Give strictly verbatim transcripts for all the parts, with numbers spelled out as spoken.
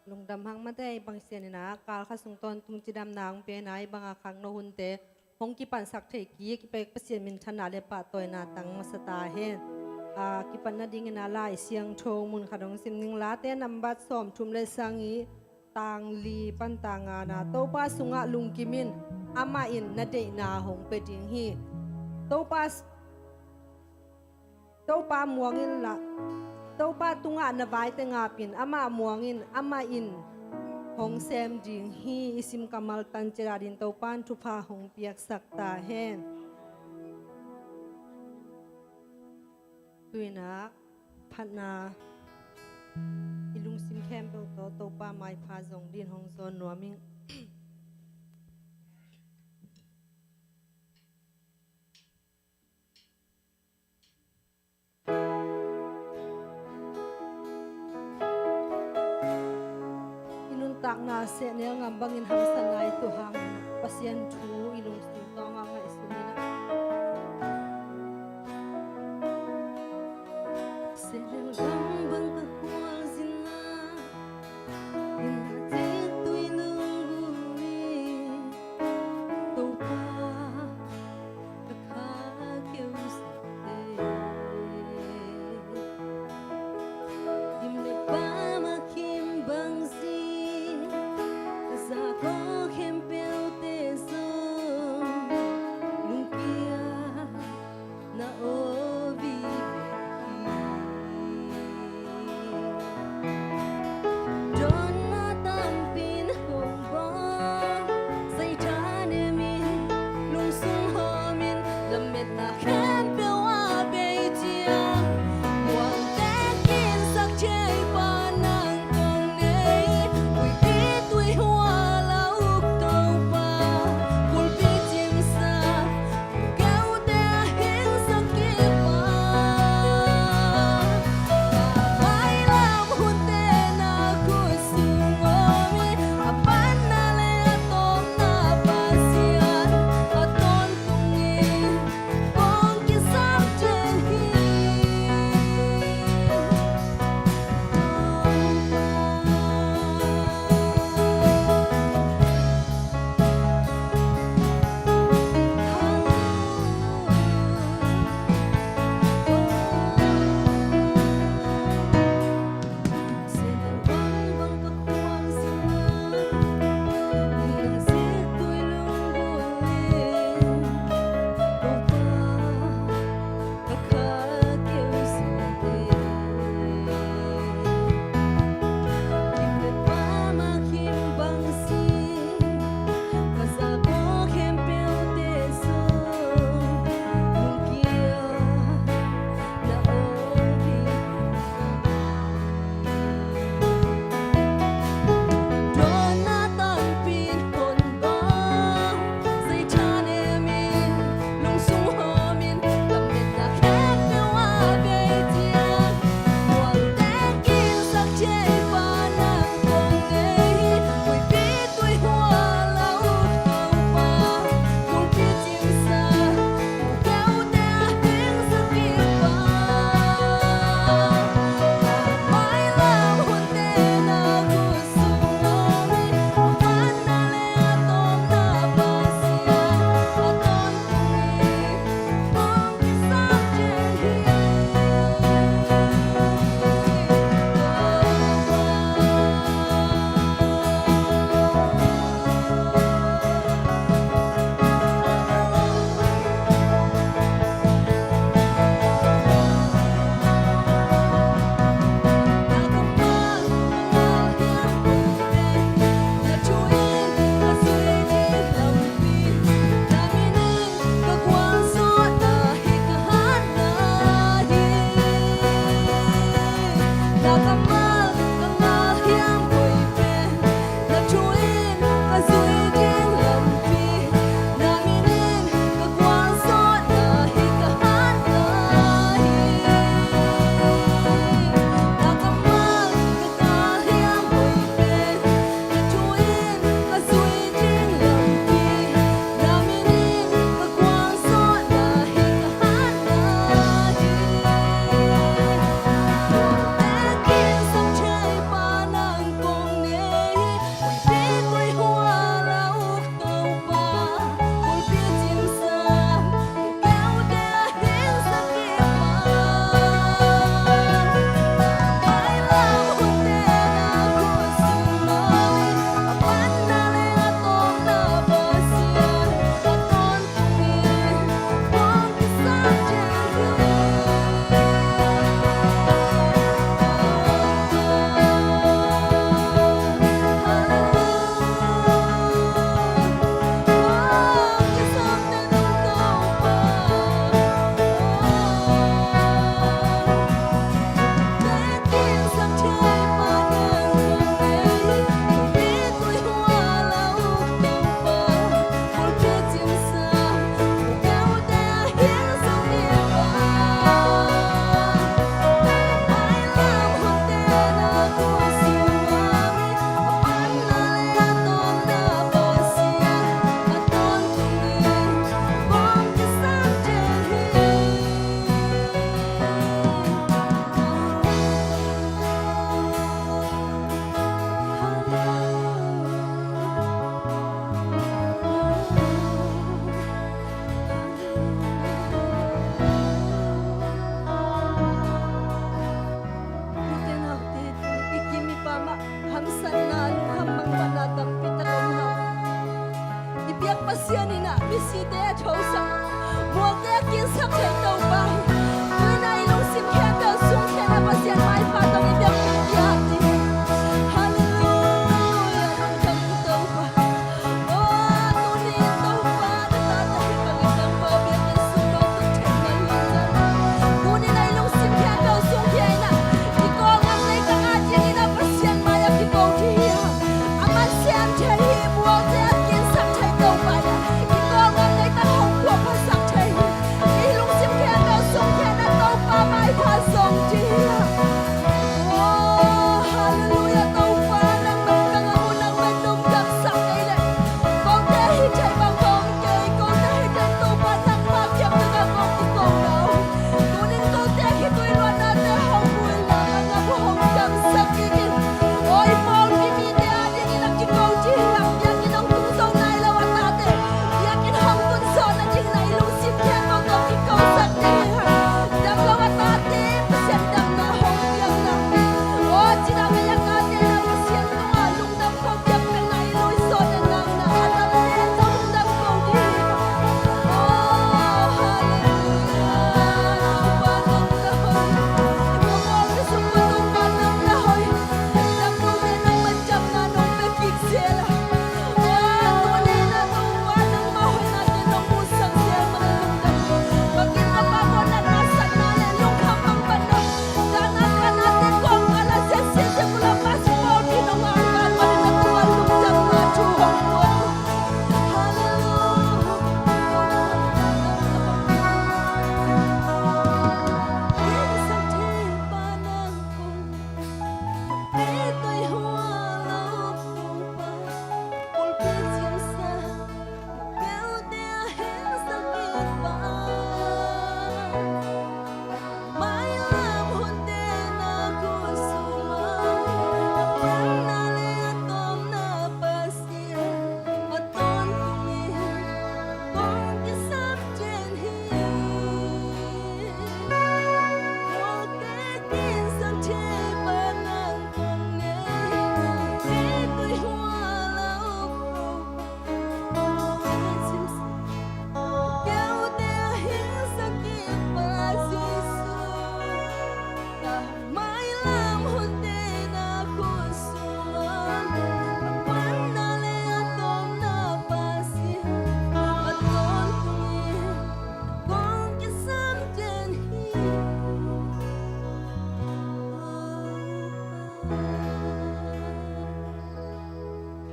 Lungdam hang mate. Pasian in a kal khat sung tawntung cidamna hong pia in a, hih banga khangno hunte hong kipansak thei kik i pek Pasian minthanna le pahtawina tang masa ta hen. A, kipan nadingin a Lai Siangtho mun khat hong sim ning. Late nambat sawmthum le sagih, tang li pan tang ngana. Topa sungah lungkim in, amah in na deihna hong pia ding hi. Topa Topa muang inla, Topa tungah na vaite ngap in, amah muang in, amah in hong sem ding hi. I sim kammal tan ciat adingin Topa in thupha hong piaksak ta hen. Tu-in a phatna i lungsim khempeuh tawh Topa maipha zong dingin hong zawn nuam ing. I nuntakna sehnel ngam bangin hamsatna i tuah hangin Pasian thu i lungsim tawngah ngaihsun in a, sehnel ngam bang ka khualzinna, in a tui lungum in Topa ka kha keu sate. Dim le pam a kim bang zing, ka zak aw khempeuhte zong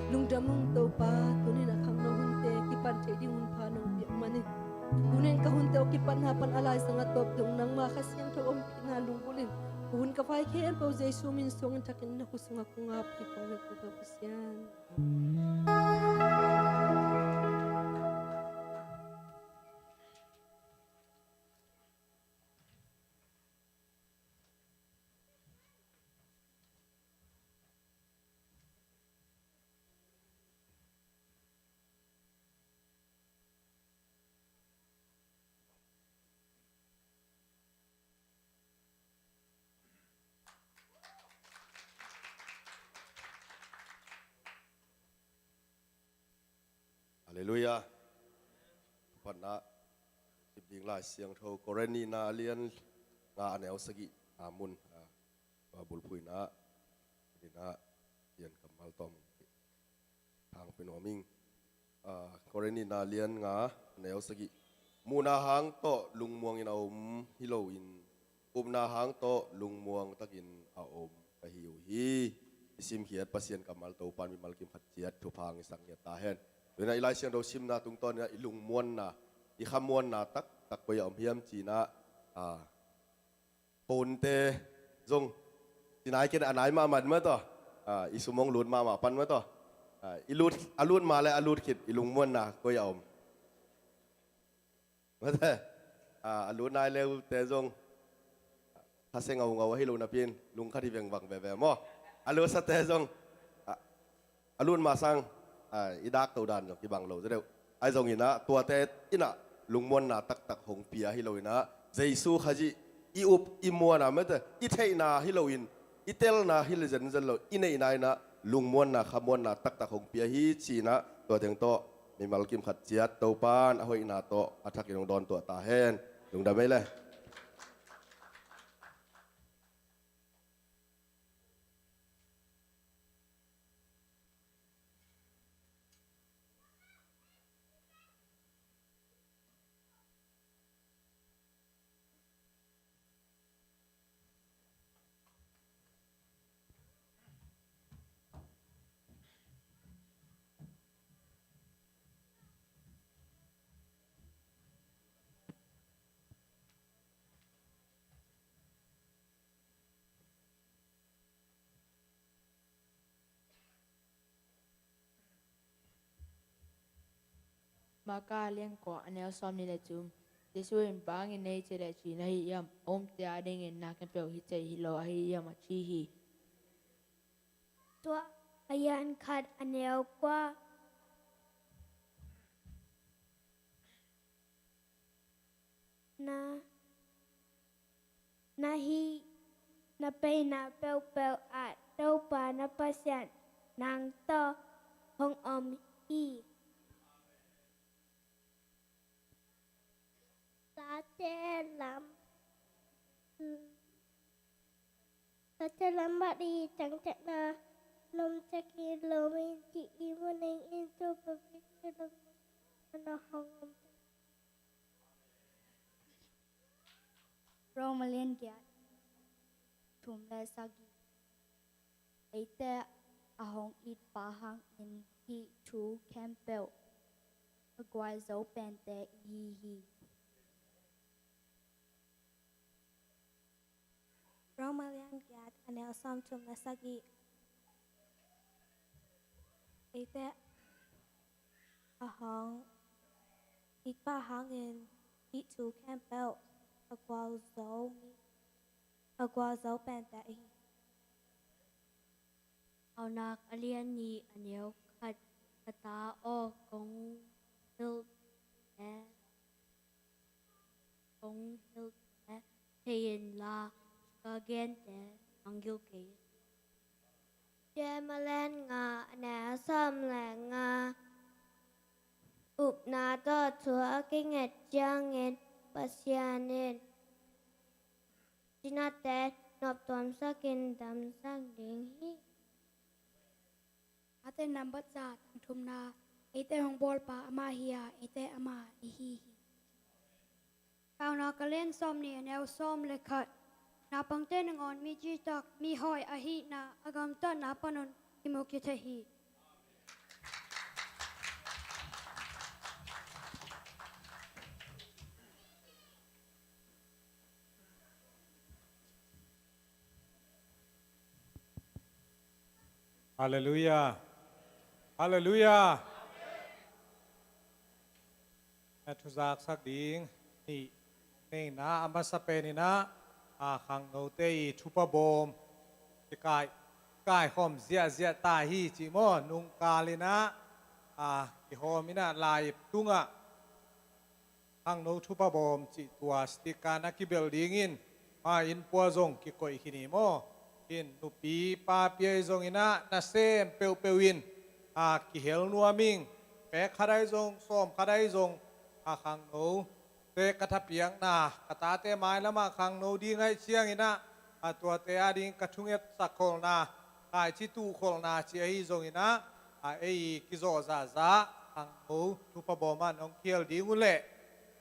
Lungdam ung Topa, tunin a khangno hunte kipan theih ding hun pha nong piak manin, tunin ka hunte aw kipatna pan a laizang a tawp dong nangma Kha Siangtho ompihna lunggulhin ka hun ka vai khempeuh Jesu min suangin thakin na khusunga kong ap hi kong vek Topa Pasian. Halleluiah. Patna, sim ding Lai Siangtho Korin nihna a lian nga a neu sagih a mun, a, a bulphuhna, nihna lian kammal tawm thang pia nuam ing. A, Korin nihna lian nga a neu sagih. Muhna hang tawh lungmuangin a om hi loin, upna hang tawh lungmuang takin a om ka hi uh hi. I simkhiat Pasian kammal Topan mimal kim khat ciat thupha hong i sak ngiat ta hen. Tuinah i Lai Siangtho simna tungtawnin ah i lungmuanna, i khamuanna taktak koi ah om hiam cinah, a, phone-te zong, ci nai kei a nai mahmah mah tawh, a, i sum hong lut mahmah pan mah tawh, a, i lut, a lut ma le a lut khit i lungmuanna koi ah om. Mate, a, a lut nai leute zong, khasia ngaungau ahi lo napi-in lungkhat hi vengvang veve maw. A lutsate zong, a, a lut ma sang, a, i dak to dan zong kibang lo zaw deuh. Ahi zongin ah tuate in ah lungmuanna taktak hong pia hi loin ah, Jesu Khazih i up i muanna mate, i theihna hi loin, i telna hi le zenzen lo, i neihna in ah lungmuanna khamuanna taktak hong pia hi cinah, tua teng tawh mimal kim khat ciat Topan a hoihna tawh a thakin hong dawn tuah ta hen. Lungdam ei le. Marka a lian kua a neu sawm nih le thum. Jesu in, "Bangin nei ci le ci na hi hiam? A umte adingin na khempeuh hi thei hi lo ahi hiam?" a ci hi. Tua a lian khat a neu kua. Na, na hih, na peina peuhpeuh ah Topa na Pasian nang tawh hong om hi. Tate lam, tate lam bat i tangtekna lom tek i lom in ti i muning in Topa Pasian lom na hong om. Roma lian giat thum le sagih. Eite a hong itpa hangin hih thu khempeuh a gualzo pente i hi hi. Roma lian giat a neu sawmthum le sagih. Eite a hong itpa hangin hih thu khempeuh a gualzo mi, a gualzo pente ahi. Paunak a lian nih a neu khat. Ka ta aw, kong hilh le kong hilhte thei inla, ka gente nang gil kei in. Jeim a lian nga a neu sawm le nga. Upna tawh thu a kinget ciangin Pasian in cinate noptuamsakin damsak ding hi. Mate nambat za tang thumna. Eite hong bawlpa amah hi a, eite ama i hi hi. Paunak a lian sawm nih a neu sawm le khat. Naupangte nangawn mi citak, mi hoih ahihna a gamtatna panun kimu kithei hi. Halleluiah. Halleluiah. A thuzaksak ding nih nei inah, a masa pen inah, a, khangnote i thupha bawm kikai, kaikhawm ziahziah ta hi cih maw, nungkal inah, a, kihawm inah lai tungah khangno thupha bawm cih tua sticker na kibelh dingin, ma innpua zong kikoih khin hi maw. In nupi papi ahi zong inah nasem peuhpeuh in, a, kihel nuam ing. Pek khat ahi zong, sawm khat ahi zong, a, khangno te ka thapiakna, ka tate mailamah khangno ding ahi ciang inah, a, tuate ading ka thungetsak kholhna, khaici tuh kholhna ci ahi zong inah, a, ei kizawh zahzah khangno thupha bawm ah nong kihel ding uh leh,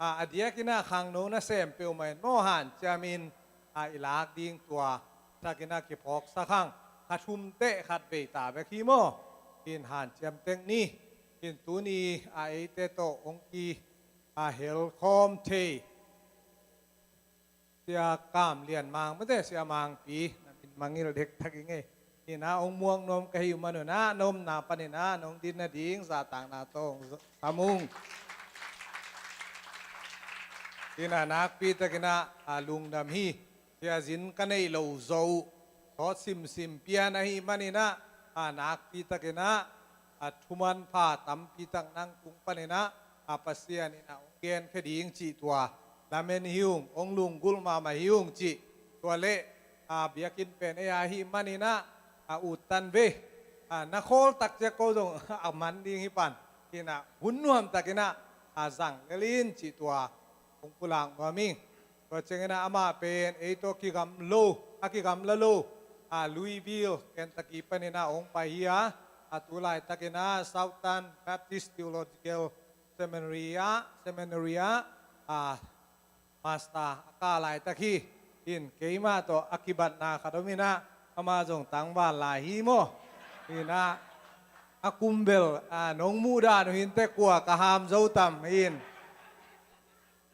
a, a diak inah khangno nasem peuhmah in maw hanciam in, a, i lak ding tua tak inah kiphawksak hang. Kha thum teh khat vei ta bek hi maw. In hanciam tek ni. In tuni, a, eite tawh hong ki, a, helkhawm thei Sia Kam Lian Mang mate, Sia Mangpi, na min mangngilh dektak ing ei. Inah hong muak nuam ka hih uh manun ah, na omna pan inah nong din nading zahtakna tawh hong sam ung. Inah nakpi tak inah, a, lungdam hi. Sia zin ka neih loh zawh uh, sawt simsim pian ahih man inah, a, nakpi tak inah, a, thuman pha tampi tak nang tung pan inah, a, Pasian inah hong genkhia ding cih tua lamen hi ung, hong lunggulh mahmah hi ung cih. Tua leh, a, biakinn pen ei ahih man inah, a, uttan ve, a, na khawl tak ciang ko zong a man ding hi pan. Inah hun nuam tak inah, a, zang lel in cih tua hong pulak nuam ing. Tua ciang inah amah pen ei tawh kigam lo, a, kigamla lo, a, Louisville, Kentucky pan inah hong pai hi a, a, tu laitak inah Southern Baptist Theological Seminary ah, Seminary ah, a, master a kah laitak hi. In keimah tawh a kibatna khat om inah, amah zong tangval lai hi maw. Inah a kumbel, a, nong muh dan uh hinteh kua ka ham zo tam in.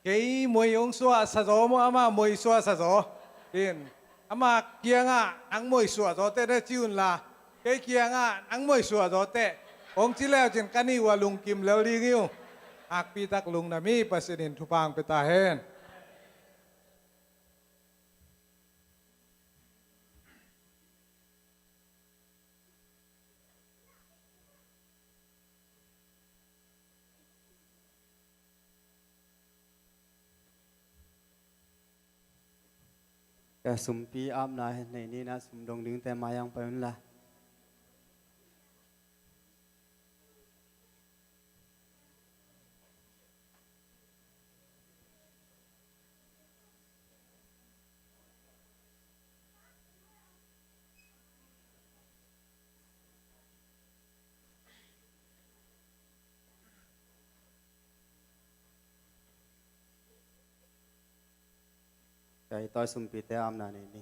Kei moi hong suahsa zaw maw, amah moi suahsa zaw? In, amah kiangah nang moi suah zaw teh na ci unla, kei kiangah nang moi suah zaw teh hong ci leucin ka nih uh a lungkim lel ding hi uh. Nakpi tak lungdam hi, Pasian in thupha hong pia ta hen. Ka sumpi apna nei ni inah, sum dong dingte mai-ah pai unla. Ka i tawi sumpite apna nei ni.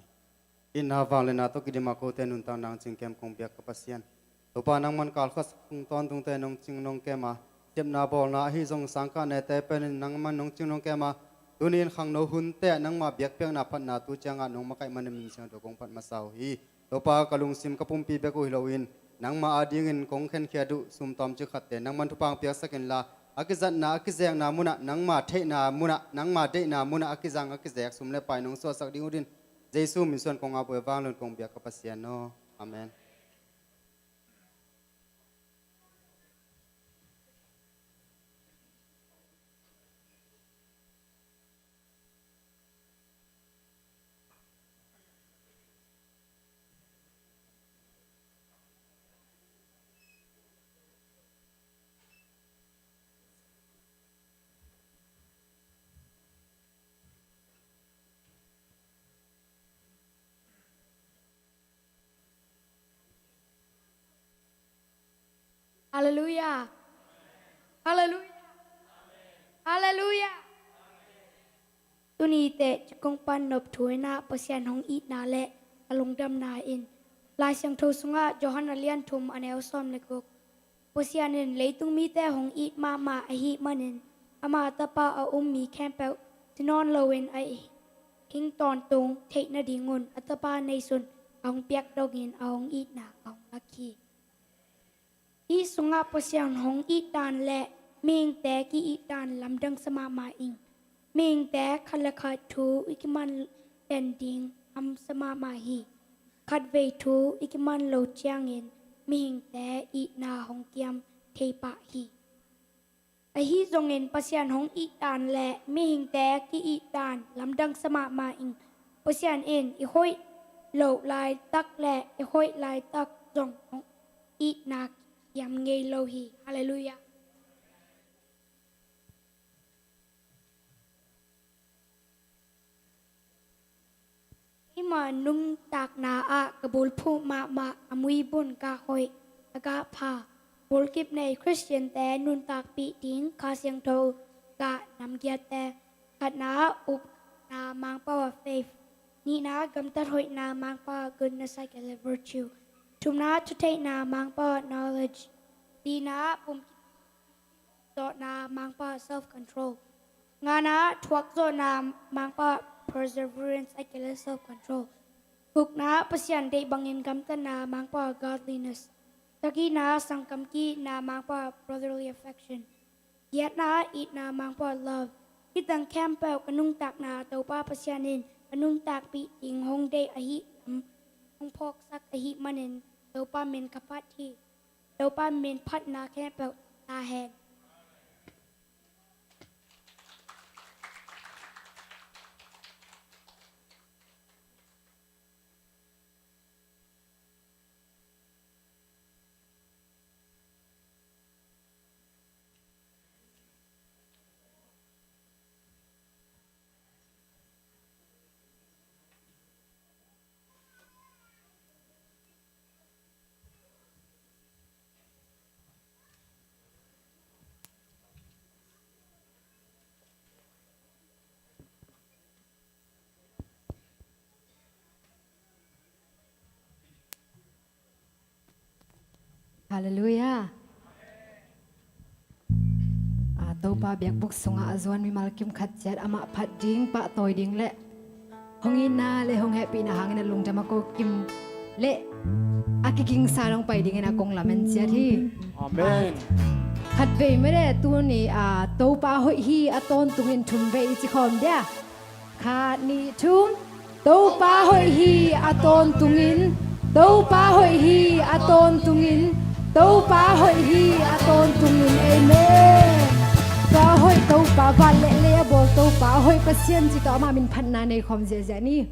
Itna vangliatna tawh kidim a kote nuntakna hong cingkem kong biak ka Pasian, Topa, nangman kalkhat sung tawntungte nong cing nong kem a, sepna bawlna ahi zong sangkah nete penin nangman nong cing nong kem a, tuni-in khangno hunte ah nangmah biakpiakna phatna tu ciangah nong makaih manin min siangtho kong phat masa uh hi. Topa, ka lungsim ka pumpi bek uh hi loin nangmah adingin kong khenkhiat uh sum tawmcik khatte nangman thupha hong piaksak inla, a kizatna, a kizekna munah, nangmah theihna munah, nangmah deihna munah a kizang a kizek sum le pai nong suahsak ding uh din, Jesu min suang kong ap uh, vangliatna kong biak ka Pasian aw. Amen. Halleluiah. Halleluiah. Halleluiah. Tuni teh ci kong pan nop thu inah Pasian hong itna le a lungdamna in, Lai Siangtho sungah Johan a lian thum a neu sawm le guk, Pasian in leitung mite hong it mahmah ahih manin, ama Tapa a um mi khempeuh ci nawn loin a hing tawntung theih nadingun a Tapa neisun a hong piak dongin a hong itna a hong lak hi. Hih sungah Pasian hong it dan le mihingte ki-it dan lamdangsa mahmah ing. Mihingte khat le khat thu i kiman den ding hamsa mahmah hi. Khatvei thu i kiman lo ciangin mihingte itna hong kiam thei pah hi. Ahi zongin Pasian hong it dan le mihingte ki-it dan lamdangsa mahmah ing. Pasian in i hoih loh laitak le i hoih laitak zong hong itna kiam ngei lo hi. Halleluiah. Keima nuntakna ah ka bulphuh mahmah a muibun gah hoih, a gah pha, bulkip nei Khristiante nuntakpih ding Kha Siangtho gah namgiatte. Khatna, upna mangpau ah faith. Nihna, gamtat hoihna mangpau ah goodness, psyche le virtue. Thumna, thutheihna mangpau ah knowledge. Lina, pum zawhna mangpau ah self-control. Ngana, thuakzawhna mangpau ah perseverance, psyche le self-control. Gukna, Pasian deih bangin gamtatna mangpau ah godliness. Sagihna, sanggam ki-itna mangpau ah brotherly affection. Giatna, itna mangpau ah love. Hih teng khempeuh ka nuntakna Topa Pasian in ka nuntakpih ding hong deih ahih lam hong phawksak ahih manin Topa min ka phat hi. Topa min phatna khempeuh ta hen. Halleluiah. A, Topa biakbuk sungah a zuan mimal kim khat ciat amah phat ding, pahtawi ding le hong itna le hong hehpihna hangin a lungdam a kokim le a kigingsa dong pai dingin a kong lamen ciat hi. Amen. Khatvei mede tuni, a, Topa hoih hi a tawntungin thum vei i ci khawm dia. Khat, nih, thum. Topa hoih hi a tawntungin, Topa hoih hi a tawntungin, Topa hoih hi a tawntungin. Amen. Topa hoih, Topa van le lei a bawl Topa hoih Pasian ci tawh amah min phatna nei khawm ziahziah ni.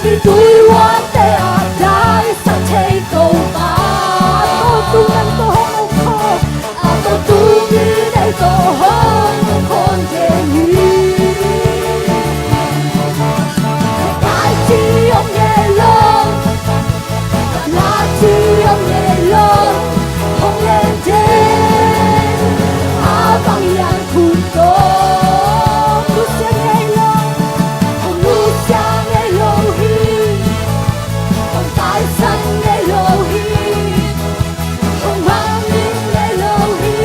Hih tuihuate ah daisak thei Topa, a tawh tung nan tawh hong om khawm, a tawh tung in ei tawh hong om khawm den hi. Taici om ngei lo, laici om ngei lo, hong len den, a bang hiam khut tawh nusia ngei lo, hong nusia ngei lo hi. Hong taisan ngei lo hi. Hong mangngilh ngei lo hi.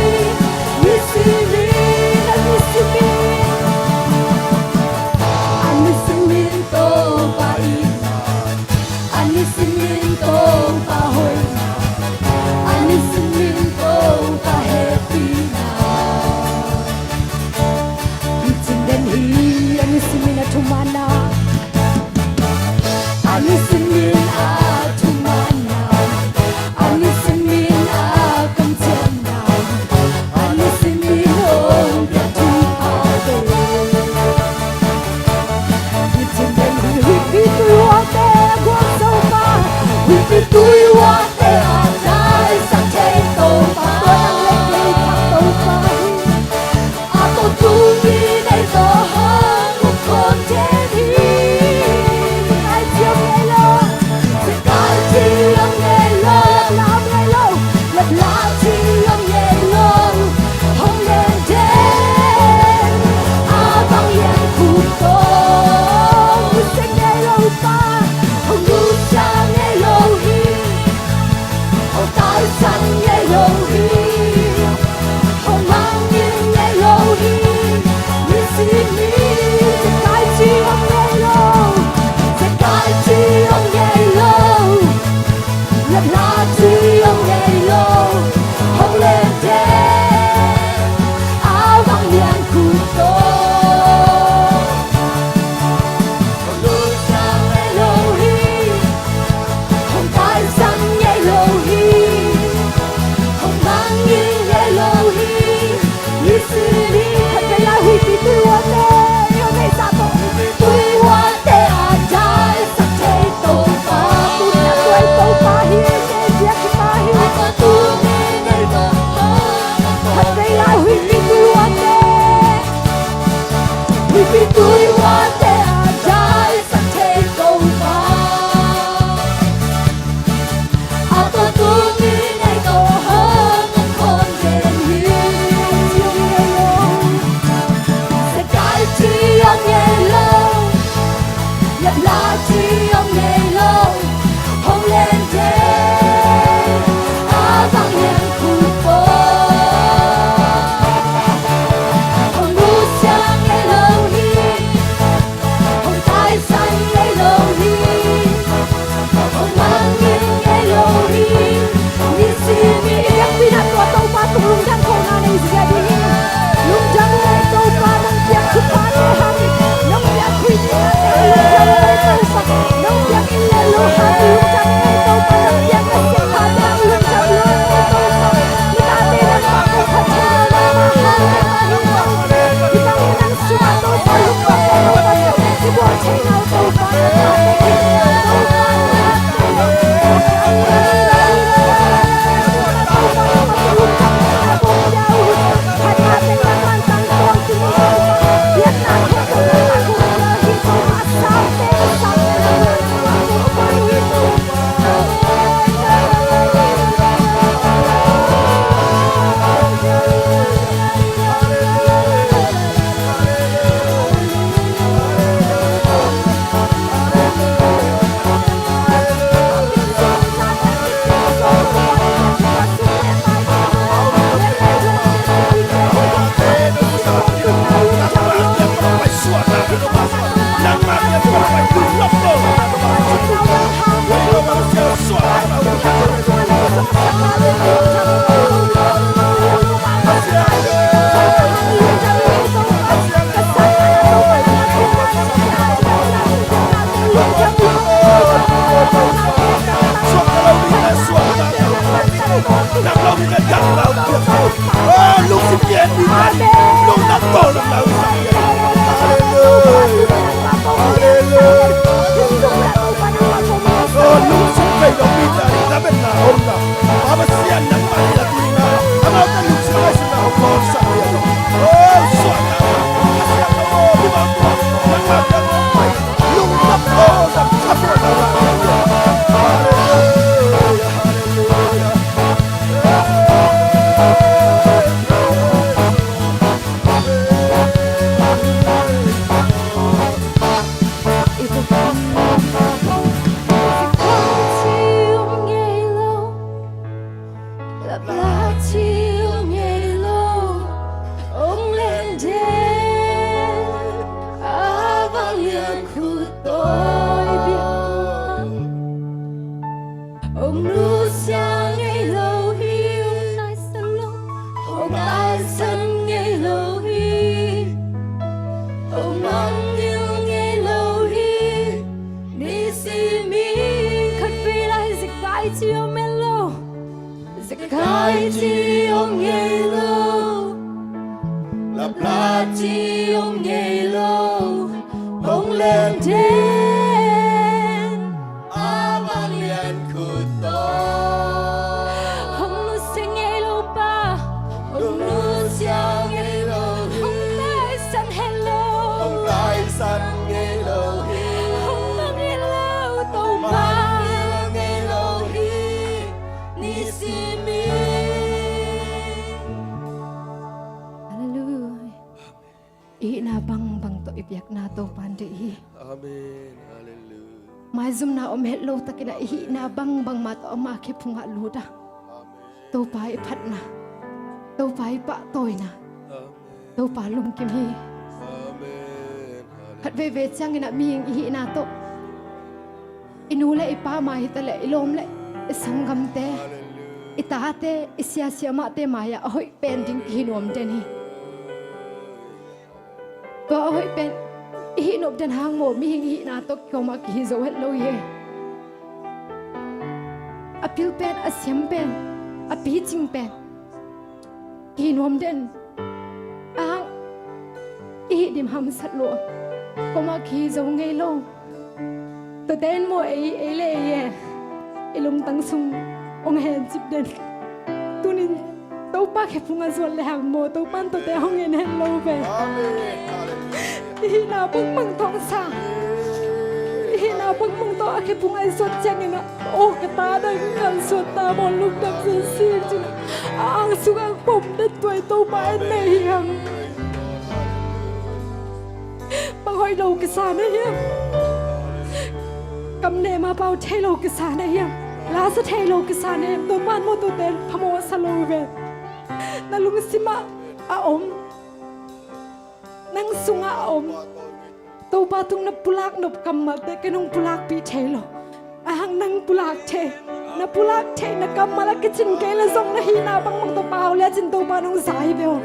Nisimin, a nisimin, a nisimin Topa itna, a nisimin Topa hoihna, a nisimin Topa hehpihna. Hih cin den hi, a nisimin a thumanna, a nisimin a thumanna, a nisimin a kamciamna, a nisimin hong pia thupha te. Hih cin den hi, huihpi tuihuate gualzo pa, huihpi tuihuate a daisak thei Topa, tua nang le kei thak Topa hi. A tawh tung in ei tawh hong om khawm den hi. Taici om ngei lo, taici om ngei lo, lepla om ngei lo, lepla ci om ngei lo, hong len den, a bang hiam khut tawh nusia ngei lo pa, hong nusia ngei lo hi. Hong taisan ngei lo hi. Hong mangngilh ngei lo hi. Nisimin, taici om ngei lo, taici om ngei lo, lepla ci om ngei lo, hong len den, a bang hiam khut tawh hong nusia ngei lo hi. Hong taisan ngei lo hi. Hong mangngilh ngei lo hi. Nisimin, khatvei lai huihpi tuihuate, i hong theihsa tawh, huihpi tuihuate a daisak thei Topa, tuni a tuai Topa hi, ei biak hi pa hi. Khatvei lai huihpi tuihuate, huihpi tuihuate a daisak thei Topa, a tawh tung in ei tawh hong om khawm den hi. Taici om ngei lo, lepla ci om ngei lo, hong len den, a bang hiam khut tawh hong nusia ngei lo hi. Bang ngil ngei lo hi, ni si mi. Khat vei lai zekai ci om het lo. Zekai ci om ngei lo. Lapla ci om ngei lo. Hong len den. A vanglian khut tawh. Hong nusia ngei lo pa. Hong nusia ngei lo hi. Hong taisan het lo. Hong taisan ngei lo hi. Hong mangngilh lo Topa. Mangngilh ngei lo hi. Ni si mi. Halleluiah. I hihna bangbang tawh i biakna Topa in deih hi. Amen. Halleluiah. Maizumna om het lo takin ah i hihna bangbang mah tawh ama khe phungah lut a. Amen. Topa i phatna, Topa i pahtawina, Amen. Topa lungkim hi. Amen. Halleluiah. Khat veivei ciangin ah mihing i hihna tawh i nu le i pa mai hi ta leh i lawm le i sanggamte, Halleluiah. I tate, i siasia mahte mai-ah a hoih pen ding kihi nuam den hi. Tua a hoih pen i hih nop den hang maw, mihing i hihna tawh kikawmah kihi zo het lo hi. A pil pen, a siam pen, a picing pen kihi nuam den. Ahang i hih dim hamsat lua, kawmah kihi zo ngei lo. Tuate in maw ei, ei le ei e, i lungtang sung hong hencip den. Tunin Topa khe phung a zuan le hang maw, Topa in tuate hong en het lo ve. Amen. Halleluiah. I hihna bangbang tawh sa, i hihna bangbang tawh a khe phung a i zuat ciangin ah, aw ka ta dang kalsuan ta maw, lungdam zuan sing cin ah, a ang sung ang pom den tua i Topa in nei hi hang. Bang hoih lo kisa na hiam? Kam ne ma pau thei lo kisa na hiam? Lasa thei lo kisa na hiam? Topa in maw tuate phamawh sa lo ve. Na lungsimah a om, nang sungah a om, Topa tung na pulak nop kammalte ken hong pulakpih thei lo. Ahang nang pulak thei, na pulak thei, na kammal a kicin kei le zong na hihna bangbang tawh pau le cin Topa nong za hi ve aw.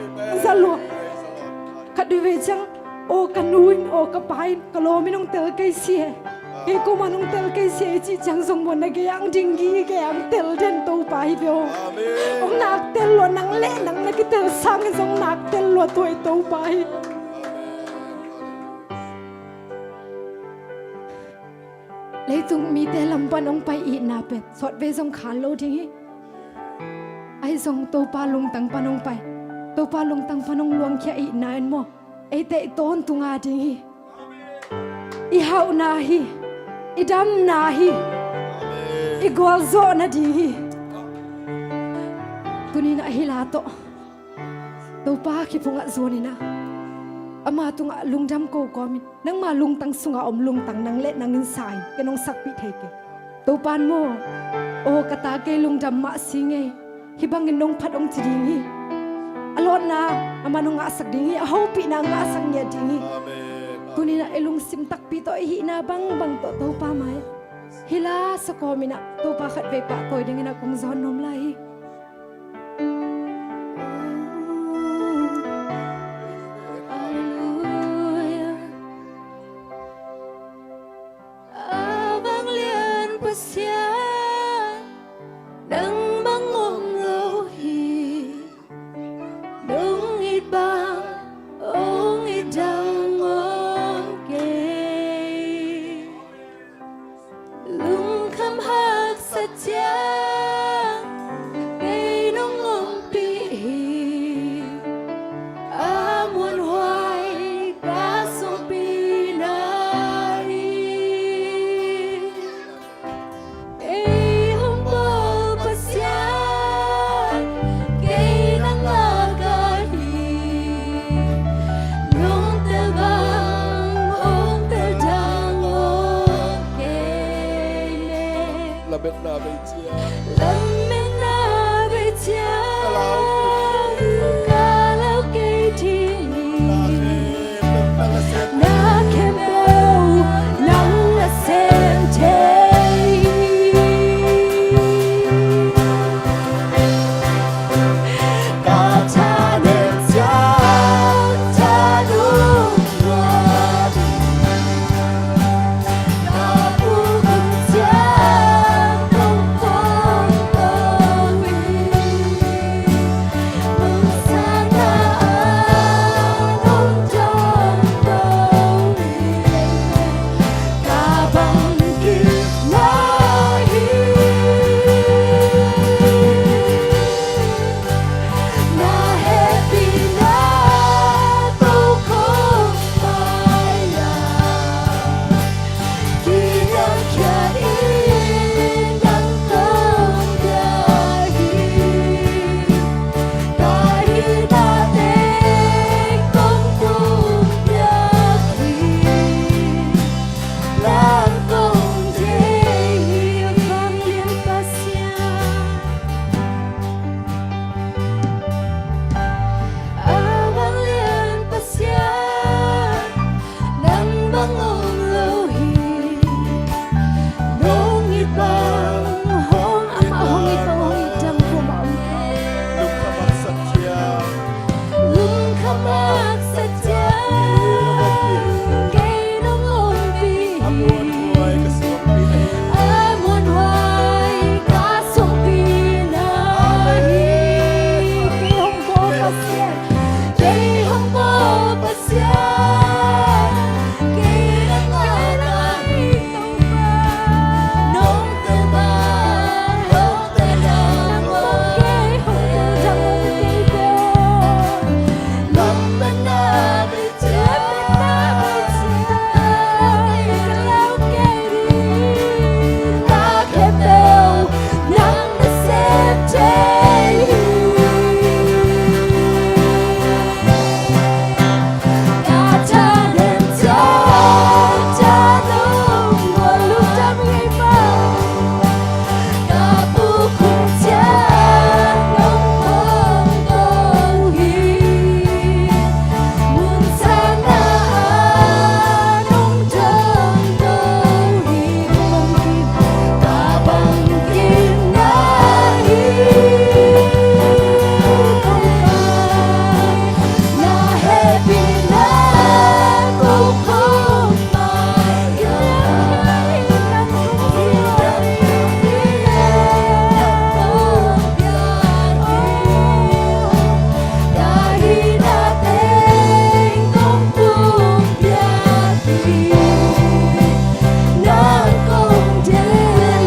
Za lua. Khat veivei ciang, aw ka nu in, aw ka pa in, ka lawm in hong tel kei si e. Kei koma nong tel kei si e i cih ciang zong maw na gei ang ding gi, gei ang tel den Topa hi ve aw. Amen. Hong nak tel lua, nang le nang na kitel sangin zong nak tel lua tua i Topa hi. Leitung mite lam pan hong pai itna pen sawtvei zong khan lo ding hi. Ahi zong Topa lungtang pan hong pai, Topa lungtang pan hong luangkhia itna in maw, eite i tawntung a ding hi. I hauhna hi. I damna hi. I gualzawhna ding hi. Tunin a hih la tawh Topa khe phungah zuanin ah, ama tungah lungdam ko kawmin, nangma lungtang sungah om lungtang nang le nang in sa in, ken hong sakpih thei kei. Topa in maw, aw ka ta kei lungdam mah si ngei, hih bangin nong phat hong ci ding hi. A lawhna amah nong ngahsak ding hi, a hopihna ngahsak ngiat ding hi. Amen. Tunin ah i lungsim takpi tawh i hihna bangbang tawh Topa mai-ah hih la sa kawmin ah Topa khatvei pahtawi dingin ah kong zawn nuam lai hi. Alleluia. A vanglian Pasian, nang bang om lo hi. Nong it bang, hong it dang om kei. Lungkham haksa ciang,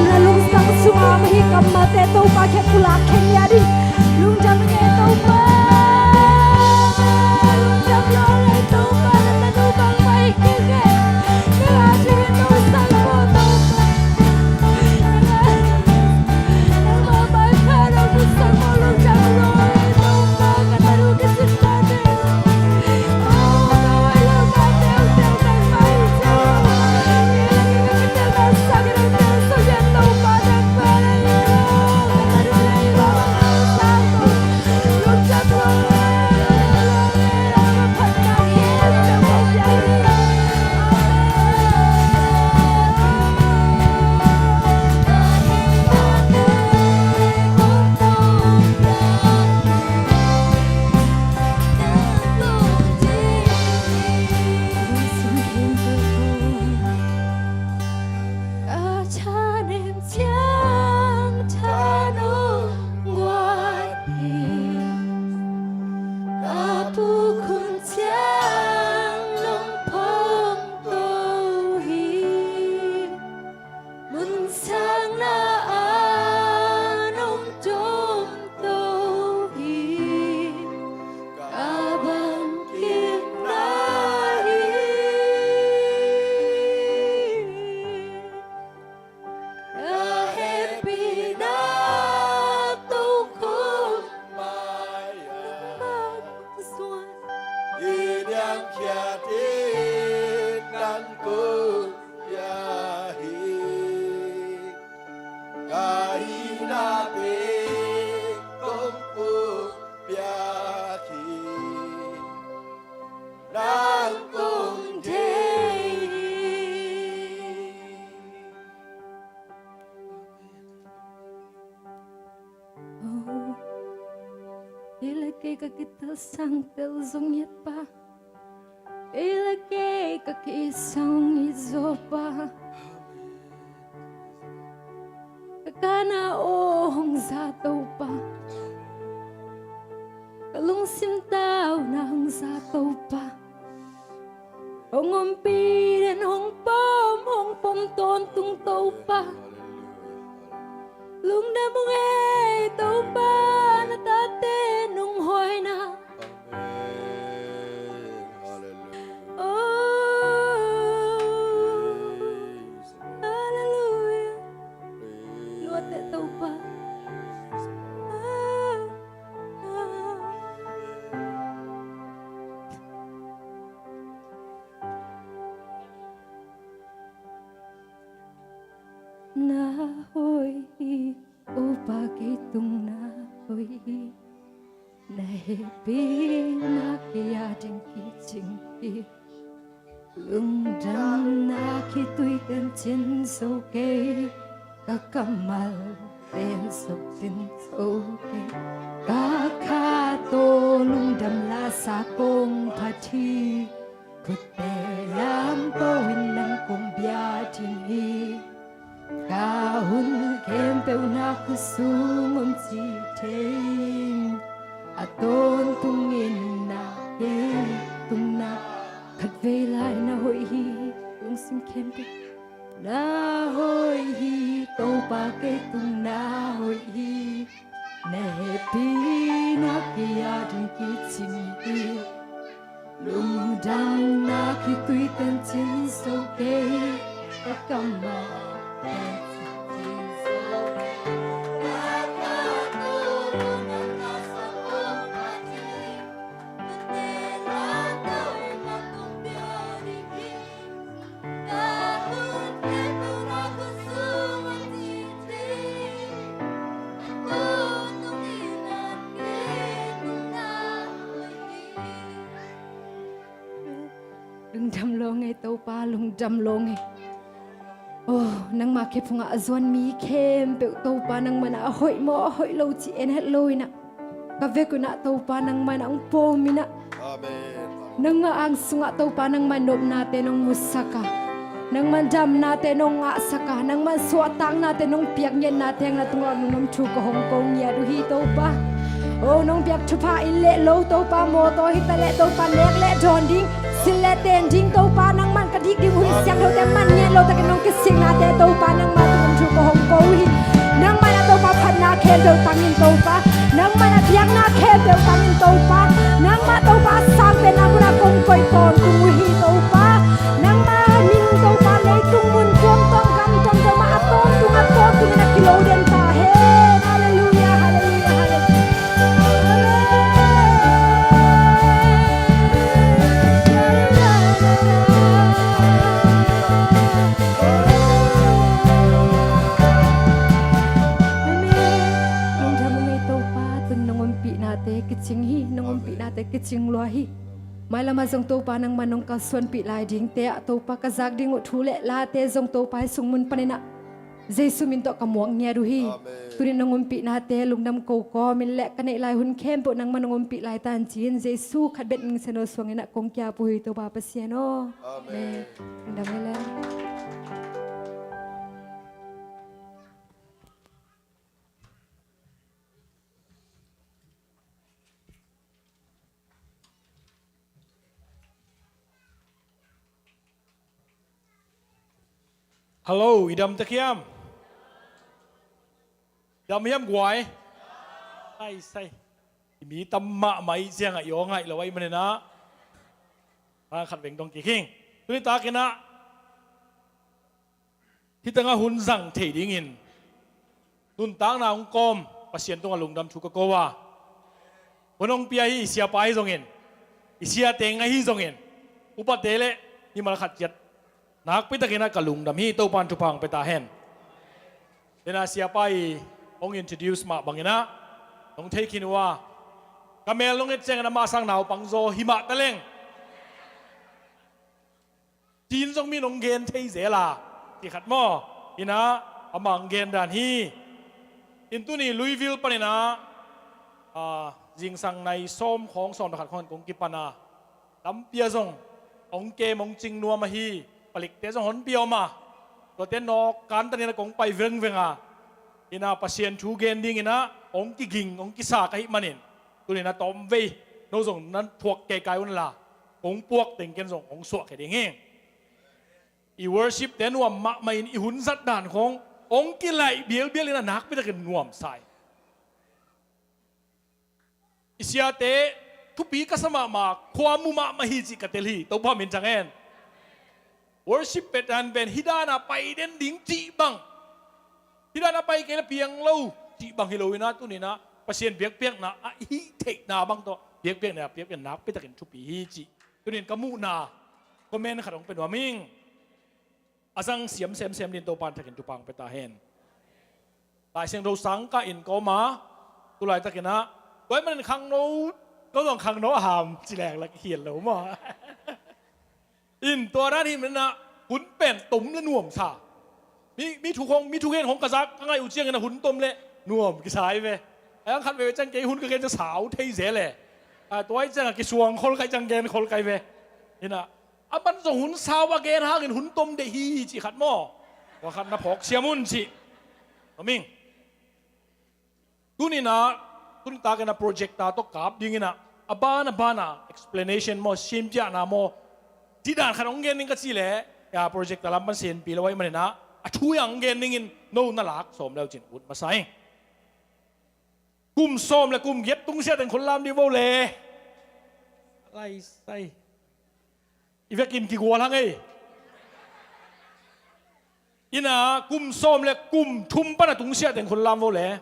Na lungsang sungah om hi kammalte Topa kiang pulak khen ni a ding. Lungdam ing ei Topa. Lungdam lo ing ei Topa, na tanu bangmah hi kei ing ei. Na a dingin lungsang maw Topa. Nangmah bangmah nong lungsang maw, lungdam lo ing ei Topa, ka tanu ka sin mate. Ka thanem ciang tha nong guan hi, ka pukhun ciang nong phawngto hi, mun sakna ah nong tomto hi, ka bang kikna hi. Ka hehpihna tokhom mai-ah i diangkhia ding nang kong pia hi. Ka hihna teng kong pia hi. Nang kong deih hi. Oh, kei le kei ka kitel sangtel zong ngiat pa, kei le kei ka kisang i zaw pa, ka kana aw hong za Topa, ka lungsim tauna hong za Topa. Hong ompih den, hong pom, hong pom tawntung Topa. Lungdam ung ei Topa, na tate nong hoihna. Oh, hallelujah. Luat teh Topa. Na hoih hi, Topa kei tung na hoih hi. Na hehpihna kei a ding kicing hi. Lungdamna khitui ten cin zo kei, ka kammal ten zong cin zo kei. Ka kha tawh lungdam lasa kong phat hi. Khutte lam pawh in nang kong bia ding hi. Ka hun khempeuh na khut sung om ci thei ing. A tawntungin na kei tung na, khatvei lai na hoih hi. Lungsim khempeuh na hoih hi, Topa kei tung na hoih hi. Na hehpihna kei a ding kicing hi. Lungdamna khitui ten cin zo kei, ka kammal ten cin zo kei. Lungdam lo ing ei Topa, lungdam lo ing ei. Oh, nangma khe phungah a zuan mi khempeuh Topa nangmah in a hoih maw a hoih lo ci en het lo in ah, ka vek un ah Topa nangmah in ah hong pawm in ah. Amen. Nangmah ang sungah Topa nangmah nopnate nong musak a, nangmah damnate nong ngahsak a, nangmah suahtaknate nong piak ngiatnate hang na tungah lungdam thu ka hong ko ngiat uh hi Topa. O nong piak thupha inn le lo Topa, mawtaw hi ta leh Topa nek le dawn ding, sil le ten ding Topa, nangmah ka dik ding hun siangthote man ngiat lo takin nong kisiknate Topa nangmah tungah thu ka hong ko uh hi. Nangmah na Topa phatna khempeuh tangin Topa, nangmah na biakna khempeuh tangin Topa, nangmah Topa sang penna munah kong koih tawntung uh hi Topa. Nangmah min Topa leitung mun tuamtuam gam tuamtuam ah a tawntung a tawntung in a kilo den ta hen. Halleluia, halleluia, halleluia. Amen. Lungdam ung ei Topa, tun nong ompihnate kicing hi, nong ompihnate kicing lua hi. Mailamah zong Topa nangmah nong kalsuanpih lai dingte ah Topa ka zak ding uh thu le late zong Topa i sungmun paninah Jesu min tawh ka muak ngiat uh hi. Amen. Tunin nong ompihnate lungdam ko kawmin le ka neih lai hun khempeuh nangmah nong ompih lai tan ci-in Jesu khat bek mingsen aw suanginah kong kiap uh hi Topa Pasian aw. Amen. Amen. Lungdam hi le. Hello, i dam tek hiam? Dam hiam guai? Ai sai. I mi tam mahmah i ciangah i aw ngaih lo ahi maninah. Bang khat veng dong kik hing. Tuni takinah hih tengah hun zang thei dingin nuntakna hong kawm Pasian tungah lungdam thu ka ko a, hun hong pia hi i siapa ahi zongin, i siate ahi zongin, upate le mimal khat ciat nakpitakinah ka lungdam hi. Topan thupha hong pia ta hen. Dena siapa i hong introduce mah banginah nong thei khin uh a, ka mel nong et ciangin amah sang naupang zaw hi mah taleng. Cin zong mi nong gen thei zel a, ti khat maw? Inah amah ang gen dan hi. In tuni Louisville paninah, ah, zingsang nai sawm khawng sawm le khat khawng in kong kipan a, lampi ah zong hong kem hong cing nuam ahi. Palikte zong honpi a om a, tuate nawk kantaninah kong pai vengveng a, inah Pasian thu gen dinginah hong kiging hong kisa ka hih manin, tuninah tawmvei no zong nan phuak keikai unla, kong puak teng ken zong hong suahkhia ding hi. I worship te nuam mahmah in i hun zat dan khawng hong kilaih bialbial inah nakpitakin nuamsa hi. I siate thupi ka sa mahmah, khua mu mahmah hi cih ka tel hi. Topa min thang hen. Worship pet han pen hih dana pai den ding cih bang, hih dana pai kei le piang lo cih bang hi lo inah tuninah Pasian biakpiakna a hih theihna bang tawh biakpiakna, biakpiakna nakpitakin thupi hi cih tunin ka muhna comment khat hong pia nuam ing. A zang siam semsem din Topan thakin thupha hong pia ta hen. Lai Siangtho sang kah in ka om a, tu laitakinah tua ahih manin khangno, ko zong khangno a ham ci leng lak hian lo maw? In tua dan hih maninah hun pen tom le nuamsa. Mi, mi thu khong, mi thugen khong ka zak ka ngaih uh ciangin a hun tom le nuam kisa hi ve. A yang khat veve ciang kei hun ka gen ciang sau thei zel e. A, tua ih ciangah kisuang khol kai ciang gen khol kai ve. Inah a man zong hun sau a gen hangin hun tom deh hi cih khat maw? Tua khat na phawk siam un cih. Amen. Tuninah, tuni takinah projector tawh kap dinginah a ban a banah explanation maw, simpiahna maw, cih dan khat hong gen ding ka cih leh, ya, projector lam pan senpi lo ahih maninah a thu yang hong gen dingin no na lak sawm leu cin ut masa ing. Kum sawm le kum giat tungsiah teng khol lam dih vo le. Lai sai. I vekin kigual hang ei. Inah kum sawm le kum thum pana tungsiah teng khol lam vo le.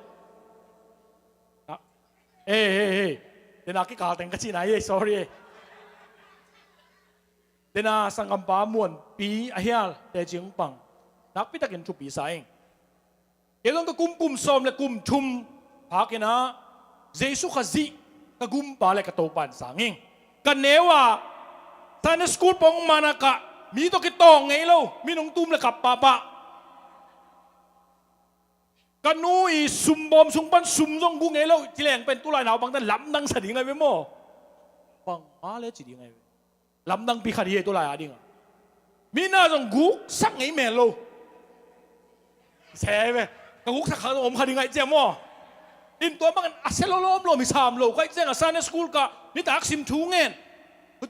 Ah. Ei, ei, ei. Dena kikal teng ka cihna ei, sorry ei. Dena sanggampa Muanpi a hial teci hong pang. Nakpitakin thupi sa ing. Kei zong ka kum, kum sawm le kum thum phakinah Jesu Khazih ka gumpa le ka Topa in sang ing. Ka neu ah Sunday school pong mana kah, mi tawh kitawng ngei lo, mi nong tum le kap pahpah. Ka nu i sumbawm sung pan sum zong gu ngei lo, ci leng pen tulai naupangte lamdang sa ding ahi ve maw? Bangmah le ci ding ahi ve. Lamdangpi khat hi ei tua lai-a dingah. Mi na zong guksak ngei mel lo. Se ve. Ka guksak kha zong om kha ding aih ciam aw. In tua bangin a sia lo lo om lo mi sam lo kai ciangah Sunday school kah nitak sim thu ngen.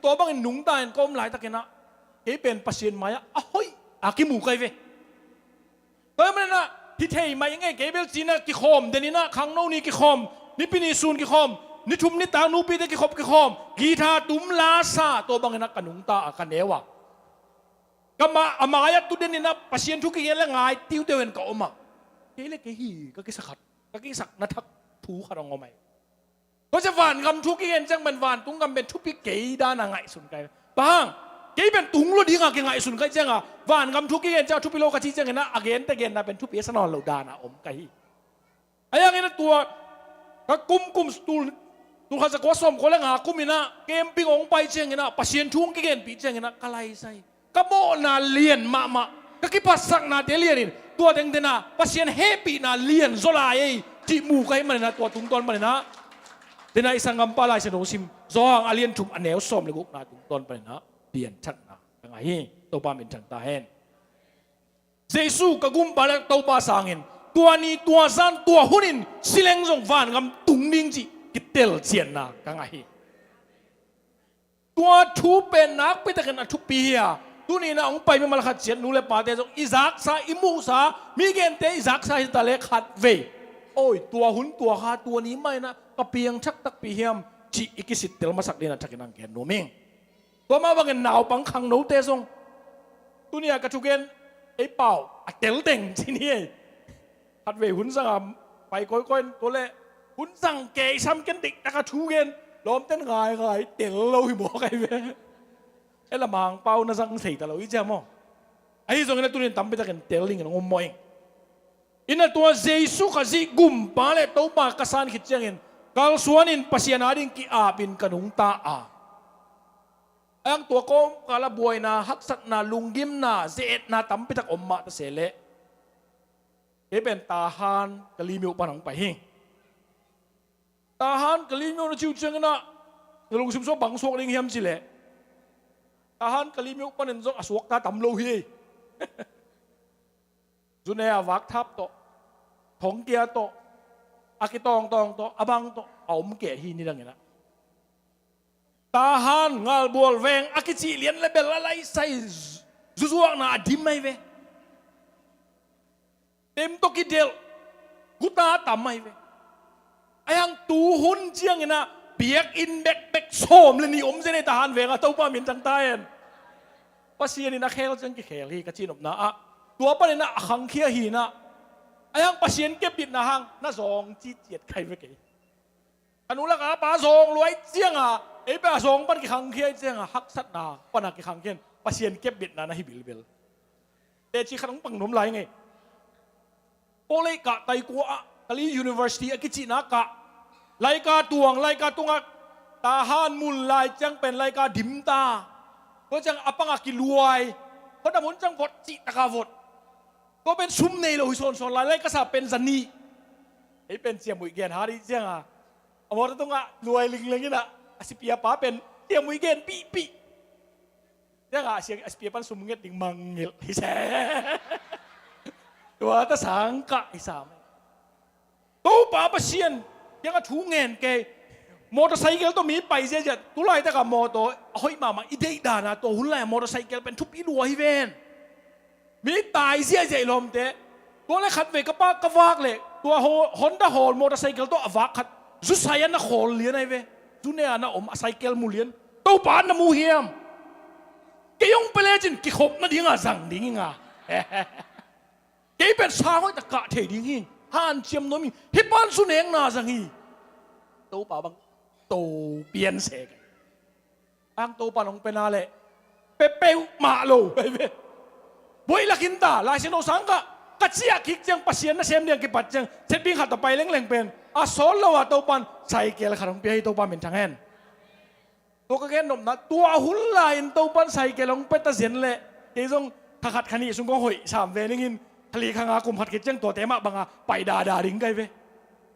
Tua bangin nungta in ka om laitakinah kei pen Pasian mai-ah a hoih a kimu kai ve. Tua hi maninah hi thei mai ngei kei bel cinah kikhawm deninah khangno ni kikhawm, nipi ni sun kikhawm, ni thum nitak nupite kikhop kikhawm, guitar tum lasa tua banginah ka nungta a ka neu a. Ka ma a mai-ah tu deninah Pasian thu kigen le ngai tiuteu hen ka om ah. Kei le kei hi ka kisakhat ka kisakna thak thu khat hong om ai. Tua ciah vangam thu kigen ciang pen vantung gam pen thupi kei dana ngaihsun kai. Bang hang kei pen tung lo dinga kingaihsun kai cianga vangam thu kigen cianga thupi lo ka ci ciangina a gente genna pen thupi a sa nawn lo dana om ka hi. A yangina tua ka kumkum tul tul khat za kua sawm kua le nga kumina camping hong pai ciangina Pasian thu hong kigenpih ciangina ka laisai. Ka mawhna lian mahmah ka kiphatsaknate lianin tua tengtena Pasian hehpihna lian zaw lai ei cih mu ka hih manina tua tungtawn manina. Tena i sanggampa Lai Siangtho sim Johan a lian thum a neu sawm le gukna tungtawn panina pianthakna ka ngah hi. Topa minthang ta hen. Jesu ka gumpa le Topa sangin tua ni tua zan tua hunin sileng zong vangam tung ding cih kitelcianna ka ngah hi. Tua thu pen nakpitakin a thupi hi a, tuni-in a hong pai mimal khat ciat nu le pate zong i zaksa i muhsa mi gente i zaksa hi ta le khat vei. Oi tua hun tua kha tua ni maina ka piangthak takpi hiam cih i kisittel masak dina thakin ang gen nuam ing. Tua mah bangin naupang khangnote zong tuni-a ka thugen ei pau a tel teng ci ni ei. Khatvei hun zanga pai kawikawi in tua le hun zang kei sam ken deihtaka thu gen lawmten ngaingai tel lo hi mawk ahi ve. E la Mangpau na zang thei ta lo i ciam aw. Ahi zongin a tunin tampi takin tel dingin hong um mawh ing. Ina tua Jesu Khazih gumpa le Topa ka san khit ciangin kalsuanin Pasian ading ki-apin ka nungta a. Ang tua kawmkala buaina haksatna lunggimna ze-etna tampitak om mah ta se leh kei pen Tahan Kalimyo pan hong pai hi. Tahan Kalimyo na ciu cianginah na lungsim sua bang suak ding hiam cileh Tahan Kalimyo panin zong a suakta tam lo hi. Zune a vakthap tawh thongkia tawh a kitawngtawng tawh a bang tawh a om keh hi nidanginah. Tahan ngalbual veng a kicih lian le bel a laisai zuzuakna a dim ahi ve. Tem tawh kidelh guta tam ahi ve. Ahi hang tuhun cianginah biakinn bekbek sawm le nih om zen ei Tahan venga Topa minthang ta hen. Pasian in a khel ciang kikhel hi ka cihnopna ah tua paninah a khangkhia hinah. Ahi hang Pasian kepbitna hang na zawng citciat khai ve kei. A nu laka pa zawng luai cianga ei pia zawng pan kikhangkhia i cianga haksatna pana kikhangkhia in Pasian kepbitna na hi bilbil. Teci khat hong pang nuam lai ngei. Pawlei kah taikua ah Kali University a kicihna kah laika tuang laika tungah Tahan mun lai ciang pen laika dimta. Tua ciang a panga kiluai khuadam hun ciang vot cihtaka vot. Tua pen sum nei lo hi sawnsawn lai lai ka sa pen zanih. Ei pen ciamui gen ha dih cianga a mawta tungah luai lingleng inah a sipia pa pen ciamui gen pihpih. Ciangah a sipia pan sum nget ding mangngilh hi se. Tua ta sangkah hi sam. Topa Pasian kiangah thu ngen kei. Motorcycle tawh mi pai ziazia tulaitaka motor a hoih mahmah i deih dana tua hun lai a motorcycle pen thupi lua hi ven. Mi tai ziazia i lawmte. Tua le khatvei ka pa ka vak leh tua Honda hawl motorcycle tawh a vak khat zusai a na khawl lian ahi ve. Zune a na om a cycle mu lian. Topa na mu hiam? Kei hong pia lecin kikhop nadinga zang ding inga. Kei pen sang hoih tak kah thei ding hi. Hanciam nuam hi. Hih pan sunekna zang hi. Topa bang to pian se kei. Ang Topa nong pena leh pepeuh mah lo. Buai lakin ta Lai Siangtho sang kah ka ciah kik ciang Pasian na sem diang kipat ciang setbing khat a pai lengleng pen a sawt lo a Topan cycle khat hong pia hi. Topa minthang hen. Tua ka gen nopna tua hun lai-in Topan cycle hong pia ta zen leh kei zong kha khat kha nih sung kong hoih sam ve ningin kha li kha nga kum khat khit ciang tuate mah banga pai dada ding kai ve.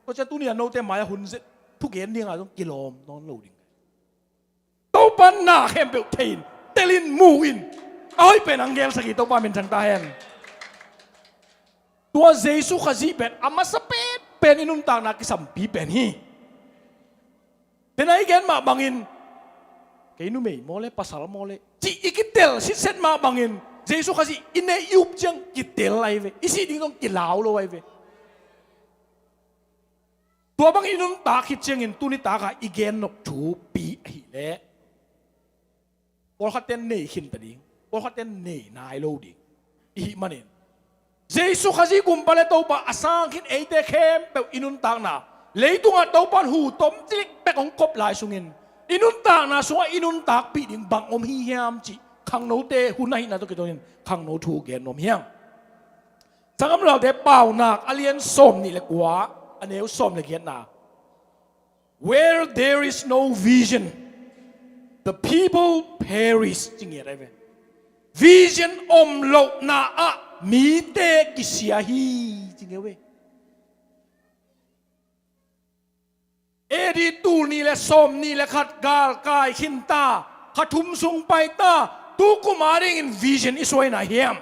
Tua ciang tuni a note mai-ah hun zet thugen dinga zong kilawm nawn lo ding kai. Topan na khempeuh thei in, tel in, mu in. A hoih pen ang gel sak hi, Topa min thang ta hen. Tua Jesu Khazih pen a masa pen pen i nuntakna kisampi pen hi. Tena i gen mah bangin, kei numei maw le, pasal maw le, cih i kitel sitset mah bangin, Jesu Khazih i neih i up ciang kitel ahi ve, i sih ding zong kilau lo ahi ve. Tua bang i nuntak khit ciangin tuni takah i gen nop thupi ahih leh, pawlkhatte nei khinta ding, pawlkhatte nei nai lo ding i hih manin, Jesu Khazih Kumpa le Topa a sang khin eite khempeuh i nuntakna, leitungah Topa in hu tomcik bek hong kop lai sungin i nuntakna sungah i nuntakpih ding bang om hi hiam cih khangnote hun ahihna tawh kituakin khangno thu gen nuam hi hang. Sanggam naute, Paunak a lian sawm nih le kua, a neu sawm le giatna. Where there is no vision, the people perish, ci ngiat ahi ve. Vision om lohna ah mite kisia hi, ci ngiat ve. A D tul nih le sawm nih le khat galkai khinta, kha thum sung paita, tukum adingin vision i suaina hiam?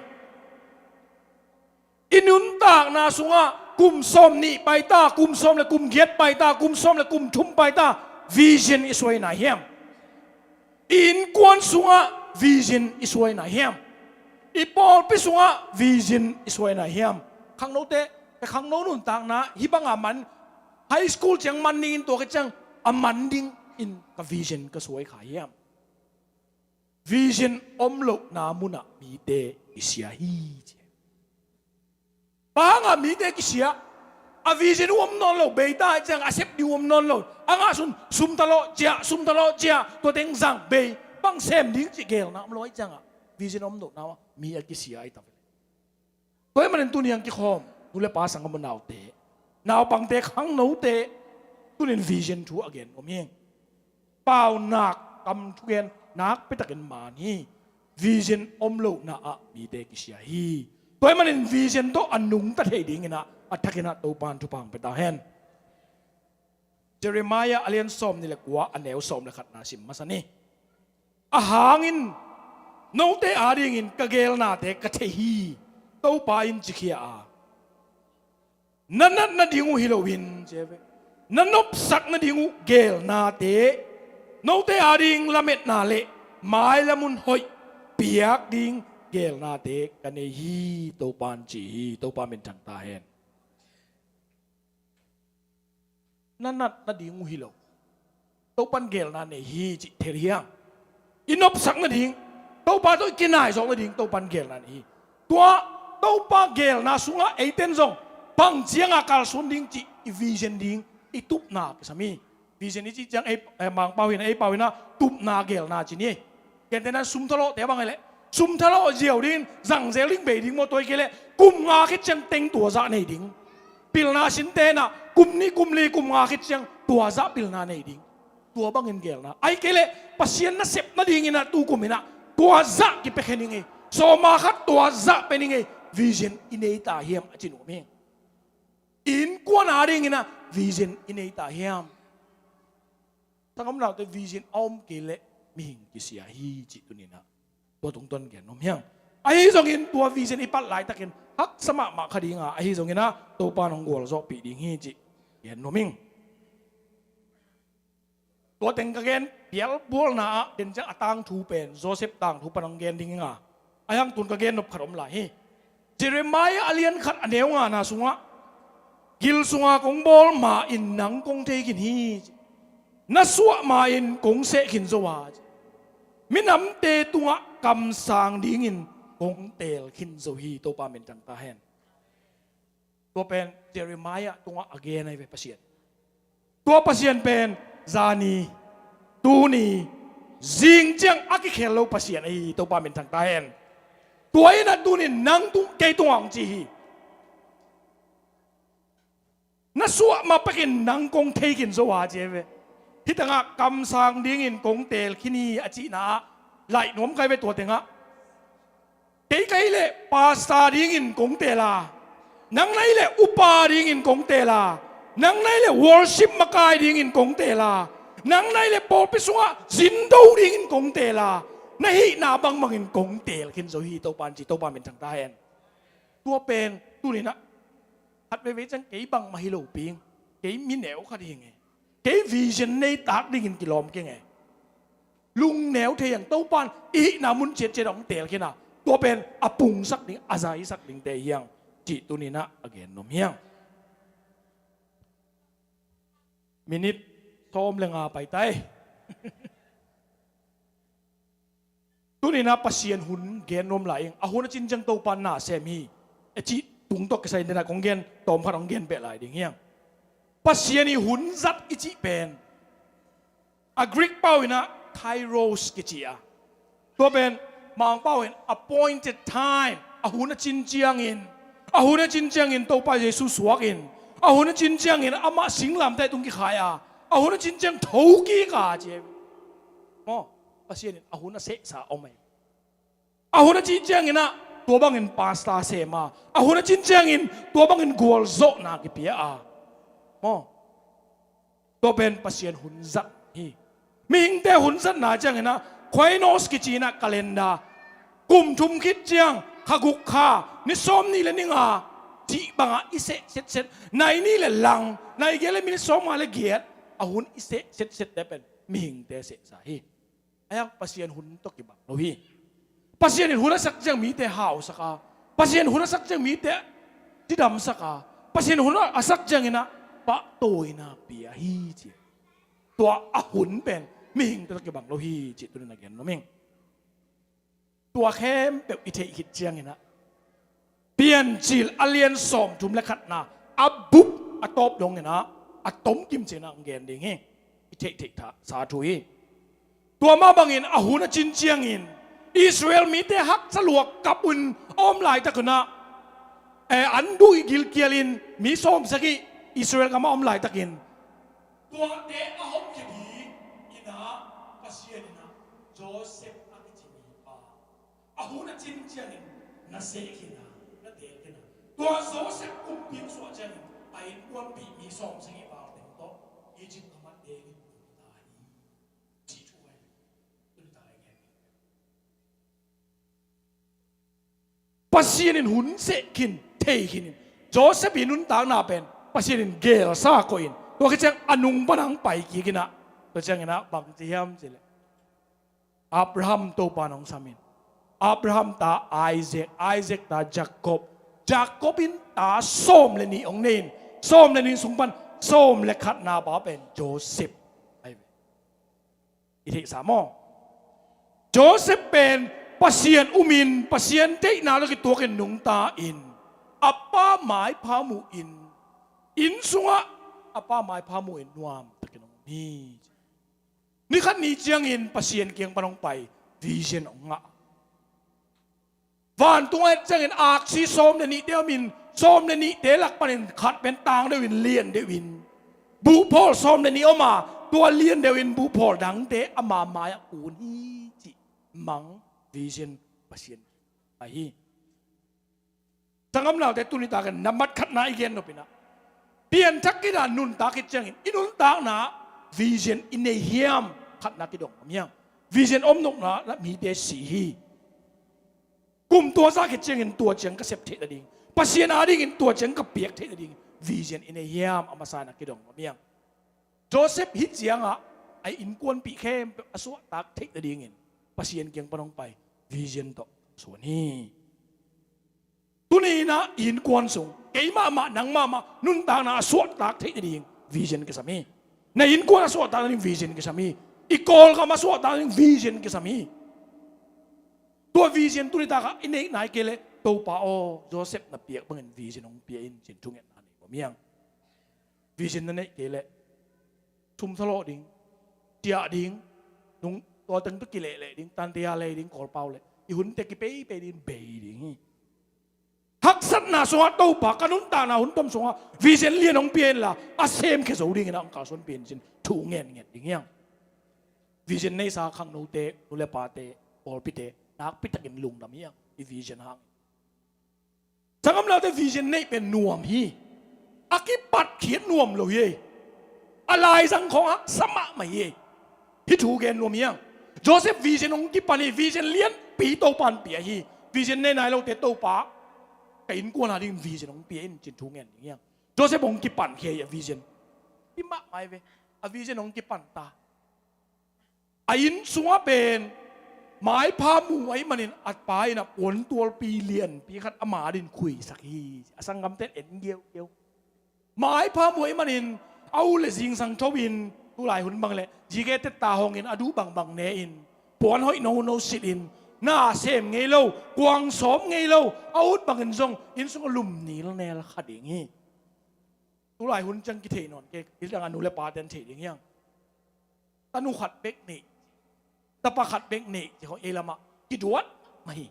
I nuntakna sungah kum sawm nih paita, kum sawm le kum giat paita, kum sawm le kum thum paita, vision i suaina hiam? I innkuan sungah vision i suaina hiam? I pawlpi sungah vision i suaina hiam? Khangnote, ka khangno nuntakna hih banga man, high school ciang man dingin tua ka ciang a man dingin ka vision ka suai kha hiam? Vision om lohna munah mite i sia hi, ci. Bang hangah mite kisia? A vision uh om nawn lo, bei ta ahih ciang a sep ding uh om nawn lo. A ngah sun sum thalawh ciah, sum thalawh ciah, tua teng zang, bei, bang sem ding cih gelna om lo ahih ciangah vision om lohna uh mi a kisia ahi ta ve. Tua ahih manin tuni hong kikhawm nu le pa, sanggam, naute, naupangte, khangnote, tunin vision thu a gen nuam hi. Paunak kam thugen nakpitakin man hi. Vision om lohna ah mite kisia hi. Tua ahih manin vision tawh a nungta thei dinginah a thakinah Topan thupha hong pia ta hen. Jeremiah a lian sawm nih le kua, a neu sawm le khatna sim masa ni. A hangin note adingin ka gelnate ka thei hi, Topa in cikhia a, na nat nading uh hi loin, ci ve, na nopsak nading uh gelnate, note ading lametna le mailam hun hoih piak ding gelnate ka nei hi, Topan ci hi. Topa min thang ta hen. Na nat nading uh hi lo, Topan gelna nei hi cih thei hi hang. I nopsak nading, Topa tawh i kinaizawk nading Topan gelna nei hi. Tua Topa gelna sungah eiten zong bang cianga kalsuan ding cih i vision ding i tupna kisam hi. Vision i cih ciang ei, eh, Mangpau hinah, ei pau hinah tupna gelna ci ni. Gentehna sum thalawhte bang hileh, sum thalawh ziau dingin zangzel ding, bei ding maw, tua hi kei leh kum nga khit ciang teng tua zah nei ding. Pilna sinte inah kum nih, kum li, kum nga khit ciang tua zah pilna nei ding. Tua bangin gelna. Ahih kei leh Pasian nasep nadinginah tukum inah tua zah kipiakhia ning ei, sawma khat tua zah pia ning ei, vision i nei ta hiam a ci nuam hi. Innkuan adinginah vision i nei ta hiam? Sanggam naute, vision a om kei leh mihing kisia hi cih tuninah tua tungtawn gen nuam hi hang. Ahi zongin tua vision i palh laitakin haksa mahmah kha dinga, ahi zonginah Topan hong gualzawhpih ding hi cih gen nuam ing. Tua teng ka gen pialbualna ah, den ciang a tangthu pen Joseph tangthu pan hong gen ding inga, ahi hang tun ka gen nop khat om lai hi. Jeremiah a lian khat, a neu ngana sungah, gil sunga kong bawl ma-in nang kong thei khin hi, na suah ma-in kong seh khin zo a, minamte tungah kamsang dingin kong teel khin zo hi. Topa min thang ta hen. Tua pen Jeremiah tungah a gen ahi ve Pasian. Tua Pasian pen zani, tuni, zing ciang a kikhel lo Pasian ahi. Topa min thang ta hen. Tua inah tunin nang tung, kei tungah hong ci hi. Na suah ma pekin nang kong thei khin zo a, ci ahi ve. Hih tengah kamsang dingin kong teel khin hi a cihna ah laih nuam ka hi ve tua tengah. Kei ka hih leh pastor dingin kong teel a, nang na hih leh upa dingin kong teel a, nang na hih leh worship makai dingin kong teel a, Nang nai le pawlpi sungah zindo dingin kong teel a, na hihna bangbangin kong teel khin zo hi Topa in ci. Topa min thang ta hen. Tua pen tuninah khat veivei ciang kei bangmah hi lo ping, kei mi neu khat hi nge, kei vision nei tak dingin kilawm kei nge. Lungneu thei ang, Topa in i hihna mun ciatciat hong teel khin a, tua pen a pungsak ding, a zaisak dingte hi ang cih tuninah a gen nuam hi ang. Minit sawm le nga pai tai. Tuninah Pasian hun gen nuam lai ing. A hun a cin ciang Topa in na sem hi, a cih tung tawh kisai in denah kong gen, tawmkhat hong gen beh lai ding hi ang. Pasian i hun zat i cih pen a Greek pau inah kairos kici a, tua pen Mangpau in appointed time, a hun a cin ciangin, a hun a cin ciangin Topa Jesu suak in, a hun a cin ciangin amah singlamteh tung kikhai a, a hun a cin ciang thokik a ci. Maw, Pasian in a hun a sehsa om hi. A hun a cin cianginah tua bangin pastor sem a, a hun a cin ciangin tua bangin gualzawhna kipia a. Maw, tua pen Pasian hun zat hi. Mihingte hun zatna cianginah koinos kici inah calendar, kum thum khit ciang kha guk kha, ni sawm nih le ni nga cih bangah i seh setset, nai nih le lang, nai giat le minit sawm nga le giat, a hun i seh setset te pen mihingte sehsa hi. Ahi hang Pasian hun tawh kibang lo hi. Pasian in hun a sak ciang mite hausak a, Pasian hun a sak ciang mite cidamsak a, Pasian hun a sak cianginah pahtawina pia hi ci. Tua a hun pen mihingte tawh kibang lo hi cih tunin a gen nuam ing. Tua khempeuh i theih khit cianginah Piancil a lian sawmthum le khatna a bup a tawp donginah a tomkim cianah hong gen ding hi. I theihtheih sa thu hi. Tua mah bangin a hun a cin ciangin Israel mite haksa lua kap un a om laitakunah, eh, an duh gilkialin mi sawmsagih Israel gamah a om laitakin tuate a hopkhia ding inah Pasian inah Joseph a kici mipa a hun a cin ciangin na seh khin a, na teel khin a, tua Joseph kumpi a suah ciangin a innkuanpih mi sawmsagih val teng tawh Egypt gam ah tengin tung ta hi. Cih thu ahi. Tuni tak a i gen Pasian in hun seh khin, thei khin in Joseph i nuntakna pen Pasian in gelsa koih in, tua khit ciang a nung pan hong pai kik inah, tua cianginah bang ci hiam cih leh Abraham Topa in hong sam in, Abraham ta Isaac, Isaac ta Jacob, Jacob in ta sawm le nih hong nei in, sawm le nih sung pan sawm le khatna pa pen Joseph ahi ve. I theihsa maw? Joseph pen Pasian umin, Pasian deihna lo kituakin nungta in, a pa maipha mu in, inn sungah a pa maipha mu in nuamtakin hong um hi. Nikhat ni ciangin Pasian kiang pan hong pai, vision hong ngah. Vantung a et ciangin aksi sawm le nihte om in, sawm le nihte lak panin khat pen tang deuh in, lian deuh in, buhphawl sawm le nih om a, tua lian deuh in buhphawl dangte ama mai-ah kun hi cih mang, vision, Pasian ahi. Sanggam naute, tuni takin nambat khatna i gen nop inah, pianthak khit a nuntak khit ciangin i nuntakna vision i nei hiam? Khatna kidong nuam hi ang. Vision om nopna mite si hi. Kum tua za khit ciangin tua ciang ka sep theih nading, Pasian adingin tua ciang ka piak theih nading vision i nei hiam? A masa in a kidong nuam hi ang. Joseph hih ciangah a innkuanpih khempeuh a suahtak theih nadingin Pasian kiang pan hong pai, vision tawh suan hi. Tuni inah i innkuan sung kei mahmah, nang mahmah nuntakna a suahtak theih nading vision kisam hi. Na innkuan a suahtak nading vision kisam hi. I Kawlgam a suahtak nading vision kisam hi. Tua vision tuni takah i neih nai kei leh, Topa aw, Joseph na piak bangin vision hong pia in, ci-in thungetna nei nuam hi ang. Vision na neih kei leh, sum thalawh ding, ciah ding, nung tua teng tawh kilehleh ding, tantea lei ding, Kawlpau leh i hunte kipeipei ding, bei ding hi. Haksatna sungah Topa, ka nuntakna hun tom sungah vision lian hong pia inla, a semkhia zo dingin ah hong kalsuanpih in, ci-in thu ngenngen ding hi ang. Vision neisa khangnote, nu le pate, pawlpite, nakpitakin lungdam hi ang, i vision hang. Sanggam naute, vision neih pen nuam hi. A kipatkhiat nuam lo hi. A laizang khawngah sa mahmah hi. Hih thu gen nuam hi hang. Joseph vision hong kipan hi. Vision lianpi Topa in pia hi. Vision nei nai lote Topa, ka innkuan a dingin vision hong pia in, ci-in thu ngen ding hi hang. Joseph hong kipan khia hi a vision. Hi mahmah hi ve. A vision hong kipan ta. A inn sungah pen maipha mu ahih manin a pa in a puantualpi lianpi khat ama adingin khuisak hi. A sanggamte in en ngiaungiau. Maipha mu ahih manin a u le zingsang tho in, tulai hun bang leh G K tetta hongin a duh bangbang ne-in, puan hoih nono silhin, na sem ngei lo, kuang sawm ngei lo, a ut bangin zong inn sungah lum nilnel kha ding hi. Tulai hun ciang kithei nawn kei, hih dang a nu le pate in thei ding hi hang. Tanu khat bek nei, tapa khat bek nei, ci khawng ei lamah kiduat mah hi.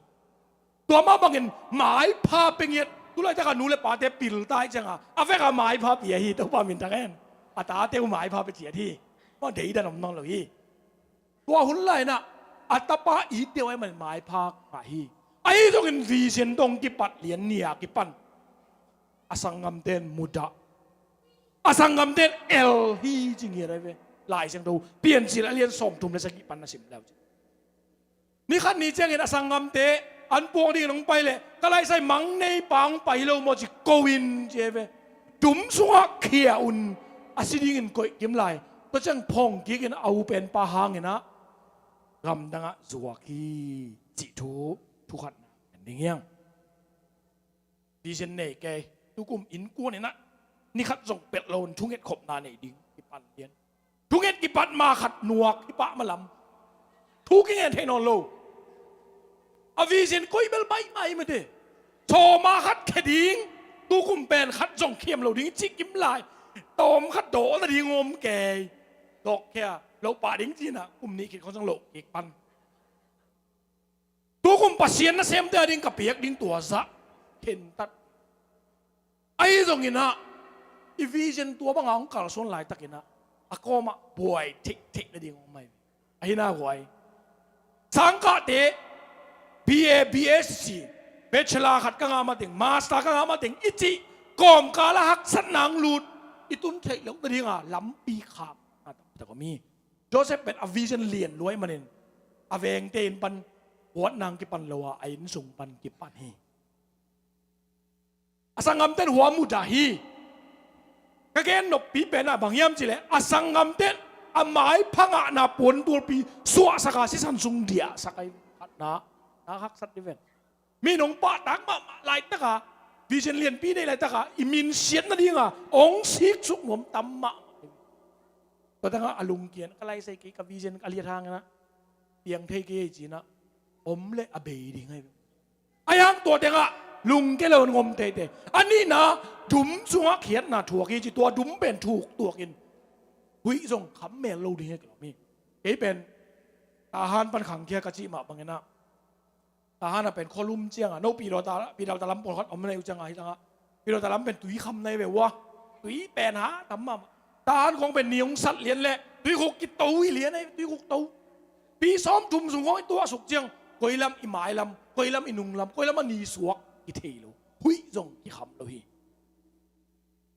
Tua mah bangin maipha pia ngiat, tulaitak a nu le pate pil ta ahih ciangin a vek a maipha pia hi, Topa min thang hen. A tate uh maipha pia ciat hi. Mah deidan om nawn lo hi. Tua hun lai-in ah a tapa it deuh ahih manin maipha ngah hi. Ahi zongin vision tawh hong kipat lian ni a kipan a sanggamte in mudah, a sanggamte in el hi ci ngiat ahi ve. Lai Siangtho Piancil a lian sawmthum le sagih pan na sim le uh ci. Ni khat ni ciangin a sanggamte an puak dingin hong pai leh, ka laisai mang neipa hong pai hi lo maw ci ko in ci ahi ve. Dum sungah khia un, a si dingin koih kim lai. Tua ciang phawng kikin a u penpa hangin ah gamdangah zuak hi cih thu, thu khatna en ding hi hang. Vision nei kei, tukum innkuan in ah ni khat zong pelh lo in thunget khopna nei ding kipan lian. Thunget kipat ma khat nuak hi pah malam. Thu kingen thei nawn lo. A vision koi bel baih mah hi mate. Sawma khat khia ding, tukum pen khat zong khiam lo ding cih kim lai. Tawm khat dawh nading om kei. Dawh khia, loh pah ding ci-in ah kum nih khit khawng zong loh kik pan. Tukum Pasian nasemte ading ka piak ding tua zah khentat. Ahi zongin ah i vision tua banga hong kalsuan laitakin ah a kawmah buai theihtheih nading hong mai. Ahi na guai, sangkahte B A, B S C, bachelor khat ka ngah mateng, master ka ngah mateng i cih kawmkal a haksatna hong lut i tun theih loh nadinga lampi khak na tampitak om hi. Joseph pen a vision lian lua ahih manin a vengte inn pan huatna hong kipan lo a, a inn sung pan kipan hi. A sanggamte in hua mudah hi. Ka gen noppi pen ah bang hiam cih leh a sanggamte in a maipha ngahna puantualpi suahsak a sisan sung diahsak a, khatna na haksat dih ven. Mi in hong pahtak mahmah laitaka, vision lianpi nei laitaka i minsiat nadinga hong siksuk nuam tam mahmah. Tua tengah a lungkiat, ka laisai kei, ka vision a liat hangin ah piang thei kei ci-in ah om leh a bei ding ahi. Ahi hang tua tengah lungkia lo in om teitei. A nihna, dum sungah khiatna thuak hi ci, tua dum pen thuk tuakin huih zong kham mel lo ding hi ka lawm hi. Kei pen Tahan pan khangkhia ka cih mah bangin ah Tahan a pen khualum cianga no Pilota, Pilota lam pawlkhat om na hi uh cianga hi tangah Pilota lam pen tui kham na hi ve ua. Tui pen ha tam mahmah. Tahan khawng pen ni hong sat lian leh tuikhuk kito hi lian ahi, tuikhuk to. Pi sawmthum sung khawng i tuahsuk ciang koi lam i mai lam, koi lam i nung lam, koi lam a ni suak i thei lo. Huih zong kikham lo hi.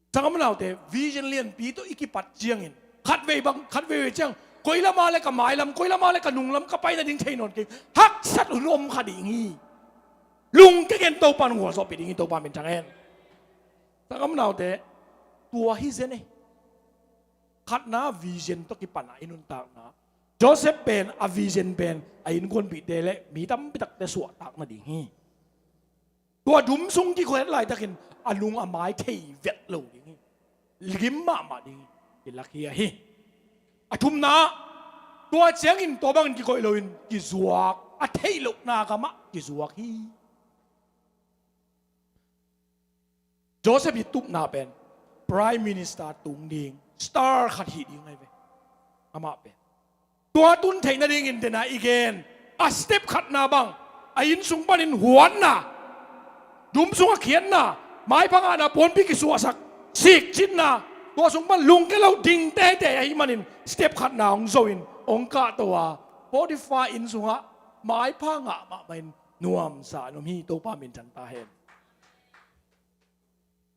Sanggam naute, vision lianpi tawh i kipat ciangin khatvei bang, khatvei vei ciang koi lama le ka mai lam, koi lama le ka nung lam ka pai nading thei nawn kei. Haksat hun om kha ding hi. Lungkia gen, Topa in gualzawhpih ding hi, Topa min thang hen. Sanggam naute, tua hi zen e. Khatna vision tawh kipan a i nuntakna. Joseph pen a vision pen a innkuanpihte le mi tampitakte suahtak nading hi. Tua dum sung kikhuat laitakin a nung a mai thei vet lo ding hi. Gim mahmah ding hi. Kilak hi ahi. A thumna, tua ciangin tua bangin kikoih loin kizuak, a theih lohna gamah kizuak hi. Joseph i tupna pen Prime Minister tung ding star khat hi ding ahi ve. Amah pen tua tun theih nadingin dena i gen a step khatna bang, a inn sung panin huatna, dum sungah khiatna, maipha ngahna puanpi kisuahsak, sikcitna, tua sung pan lungkia lo ding teitei ahih manin step khatna hong zo in hong kahto a, Potiphar inn sungah maipha ngah mahmah in nuamsa in om hi. Topa min thang ta hen.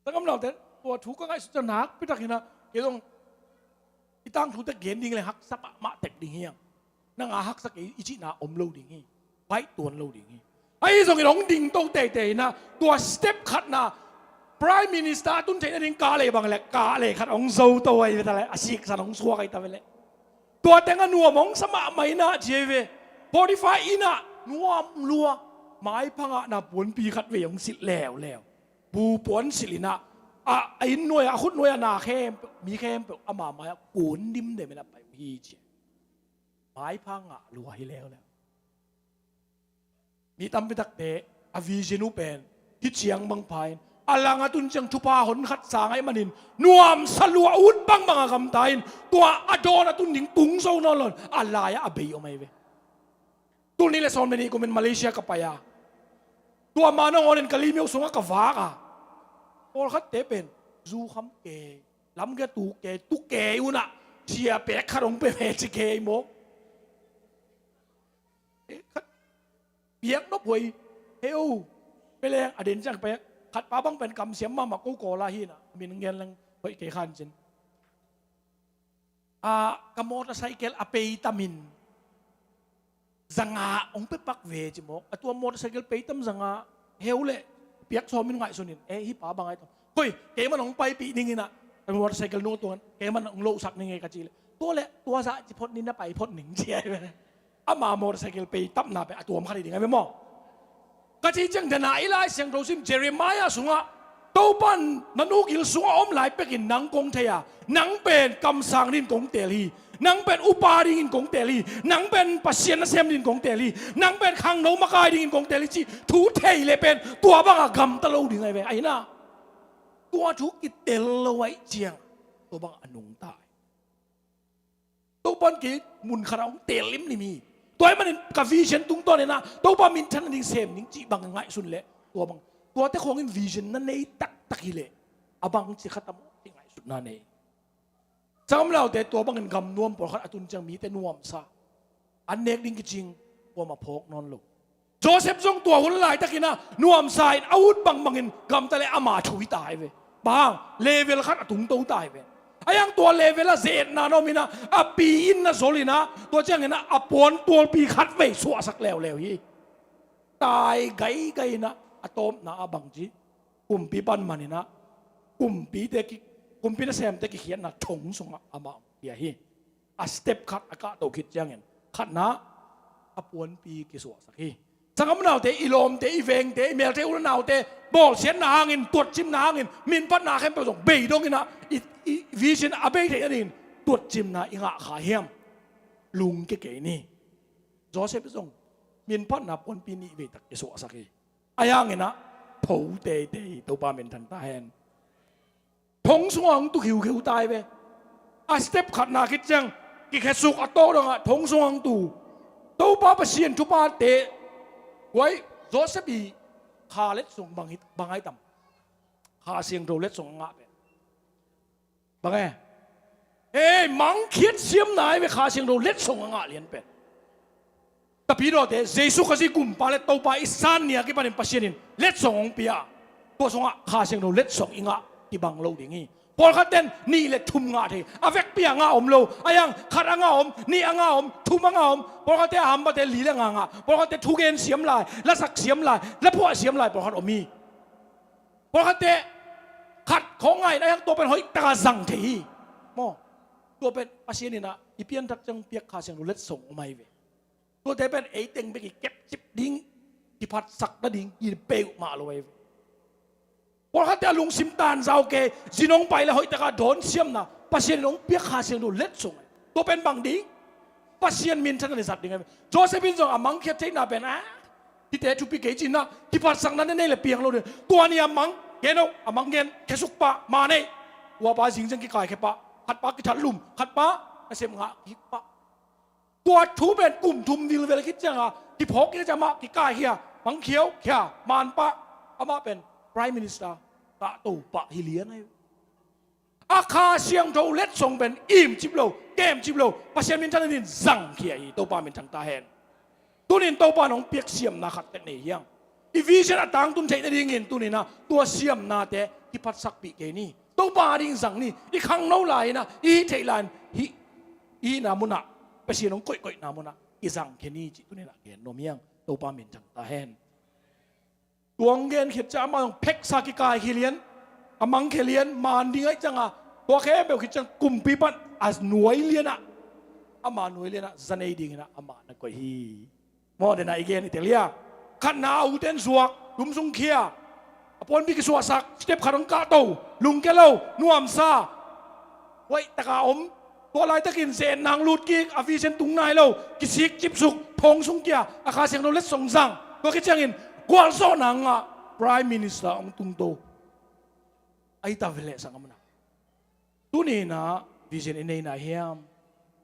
Sanggam naute, tua thu ka ngaihsut ciang nakpi takin ah kei zong I tangthute gen ding le haksa mahmah tek ding hi hang. Nang a haksa kei i cihna om lo ding hi. Baih tuan lo ding hi. Ahi zongin hong dingto teitei inah tua step khatna Prime Minister a tun theih nading kah lei bang le kah lei khat hong zoto ahi ve ta le a siksan hong suak ahi ta ve le. Tua teng a nuam hong sa mahmah inah ci ahi ve. Forty-five inah nuam lua. Maiphangah na puanpi khat vei hong silh leuleu. Bu puan silh inah a, a inn nuai-ah a khut nuai-ah na khempeuh mi khempeuh ama mai-ah kun dimdem inah pai uh hi ci. Maipha ngah lua hi leuleu. Mi tampi takte a vision uh pen hi ciang bang pha in a lang a tun ciang thupha hon khat sang ahih manin nuamsa lua ut bangbang a gamta in tua a dawn a tun ding tung zo nawn lo in a lai-ah a bei om ahi ve. Tul nih le sawm le nih kumin Malaysia ka pai a tua manawng awnin ka limyo sungah ka vak a pawlkhatte pen zukham kei lamge tu kei tu kei unah sia pek khat hong pe ve ci kei maw. Piak nop huai heu peleng a den ciang pek khat pa bang pen kamsiam mahmah ko kawla hinah min ngen leng hoih kei khan cin. A ka motorcycle a pei tamin zanga hong pe pak ve ci mawk a tua motorcycle pei tam zanga heu le piak sawmin ngaihsunin e hi pa bang ai tawh hoi keiman hong paipih ninginah a motorcycle nung tuan keiman hong lohsak ninge ka ci le tua le tua zah ci phot nin na pai phot ning ci ai ve. Ama motorcycle pei tapna pen a tuam khat hi ding a ve maw? Ka ci ciang dana i Lai Siangtho sim Jeremiah sungah Topa na nukgil sungah om lai pekin nang kong thei a nang pen kamsang dingin kong teel hi. Nang pen upa dingin kong teel hi. Nang pen Pasian nasem dingin kong teel hi. Nang pen khangno makai dingin kong teel hi ci thu thei le pen tua bangah gamta lo ding ahi ve ahi na. Tua thu kitel lo ahi ciang tua bangah a nungta ahi. Topan kei mun khatah hong teel limlim hi. Tua ahih manin ka vision tungtawn inah Topa minthan ding sem ding cih bang ngaihsun leh tua bang tuate khawngin vision na nei taktak hileh a bang ci khat a maw ci ngaihsutna nei. Sanggam naute tua bangin gam nuam pawlkhat a tun ciang mite nuamsa an nek ding kicing kuamah phawk nawn lo. Joseph zong tua hun laitakinah nuamsa in a ut bangbangin gamta le ama thui ta hi ve. Bang level khat a tungto ta hi ve. A yang tua level a zetna na ominah a pi in na zolinah tua cianginah a puan tualpi khat vei suahsak leuleu hi. Tai gaigai inah a tawpna a bangci kumpi pan maninah kumpite ki kumpi nasemte kikhiatna thong sungah amah hong pia hi. A step khat a kahto khit ciangin khatna a puanpi kisuahsak hi. Sanggam naute i lawmte i vengte i melte u le naute bawlsiatna hangin tuatcimna hangin minphatna khempeuh zong bei donginah i vision a bei theih nadingin tuatcimna i ngah kha hiam? Lungke kei ni. Joseph zong minphatna puanpi nih veitak kisuahsak hi. A yanginah pho teitei Topa minthan ta hen. Thong sungah hong tu khiukhiu tai ve. A step khatna khit ciang kikhesuk a tawh dongah thong sungah hong tu. Topa Pasian thupate huai Joseph i kha letsong bang ai tam? Kha Siangtho letsong a ngah pen bang e? Ei mangkhiat siamna ai ve Kha Siangtho letsong a ngah lian pen. Tapidawte Jesu Khazih kumpa le Topa i san nia kipanin Pasian in letsong hong pia. Tua sungah Kha Siangtho letsong i ngah kibang lo ding hi. Pawlkhatten nih le thum ngah thei a vekpi a ngah om lo a yang khat a ngah om nih a ngah om thum a ngah om pawlkhatte a hambate li le nga ngah pawlkhatte thugen siam lai lasak siam lai laphuah siam lai pawlkhat om hi. Pawlkhatte khat khawng ngah in a yang tua pen hoih taka zang thei hi. Maw tua pen Pasian inah i pianthak ciang piak Kha Siangtho letsong om ai ve. Tuate pen eiteng bek i kepcip ding kiphatsak nading i peuhmah lo ahi ve. Pawlkhatte a lungsim tanzau kei zinong pai le hoihtaka dawn siamna Pasian in hong piak Kha Siangtho letsong ahi. Tua pen bang ding? Pasian minthan a ni zat ding ahi ve. Joseph in zong a mangkhiat theihna pen a hite thupi kei cinna kiphatsakna ne nei le piang lo ding. Tua ni a mang gen oh a mang gen khesuk pah ma nei. Ua pa zingziang kikaikhia pah khat pa kithat lum khat pa nasem ngah kik pah. Tua thu pen kum thum vilvel khit cianga kiphawk kik ciang amah kikaikhia mangkhiau khia man pah amah pen Prime Minister kahto pah hi lian ahi. A Kha Siangtho letsong pen imcip lo kemcip lo Pasian minthan in zangkhia hi. Topa minthan ta hen. Tunin Topa nong piak siamna khat tek nei hiang. I vision a tangtun theih nadingin tuninah tua siamnate kiphatsakpih kei ni. Topa ding zang ni. I khangno lai-in ah, i hih theih lai-in, hih, i hihna munah, Pasian hong koihkoihna munah i zangkhia ni cih tuni-in ah gen nuam hi hang. Topa min thang ta hen. Tua hong gen khit ciang amah zong pheksa kikai khia lian, a mang khia lian, man ding ahih ciangin, tua khempeuh khit ciang kumpi pan a nuai lian ah, ama nuai lian ah za nei dingin ah amah na koih hi. Maw, dena i gen i tel hi a. Khatna, a ute in zuak, tum sung khia, a puanpi kisuahsak, step khat hong kahto, lungkia lo, nuamsa, hoih taka om. Tua laitakin zen nang lut kik, a vision tung nai lo, kisik cipsuk, thong sung kia, a Kha Siangtho letsong zang. Tua khit ciangin gualzawhna ngah, Prime Minister hong tungto. Ahi ta ve leh sanggamna. Tuni-in ah vision i nei nai hiam?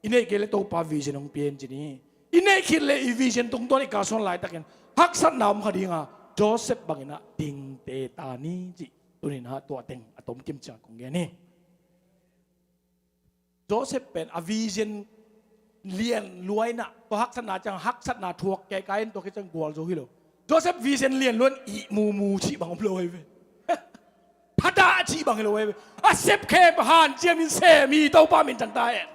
I neih kei leh Topa vision hong pia in ci ni. I neih khit leh i vision tungtawn i kalsuan laitakin haksatna om kha ding a, Joseph bangin ah dingte ta ni cih tuni-in ah tua teng a tomkim ciang kong gen hi. Joseph pen a vision lian lua-in ah, tua haksatna ciang haksatna thuak kaikai in tua khit ciang gualzo hi lo. Joseph vision lian lua-in ihmumu cih bang om lo ahi ve. Phadah cih bang hi lo ahi ve. A sep khempeuh hanciamin sem hi. Topa min thang ta hen.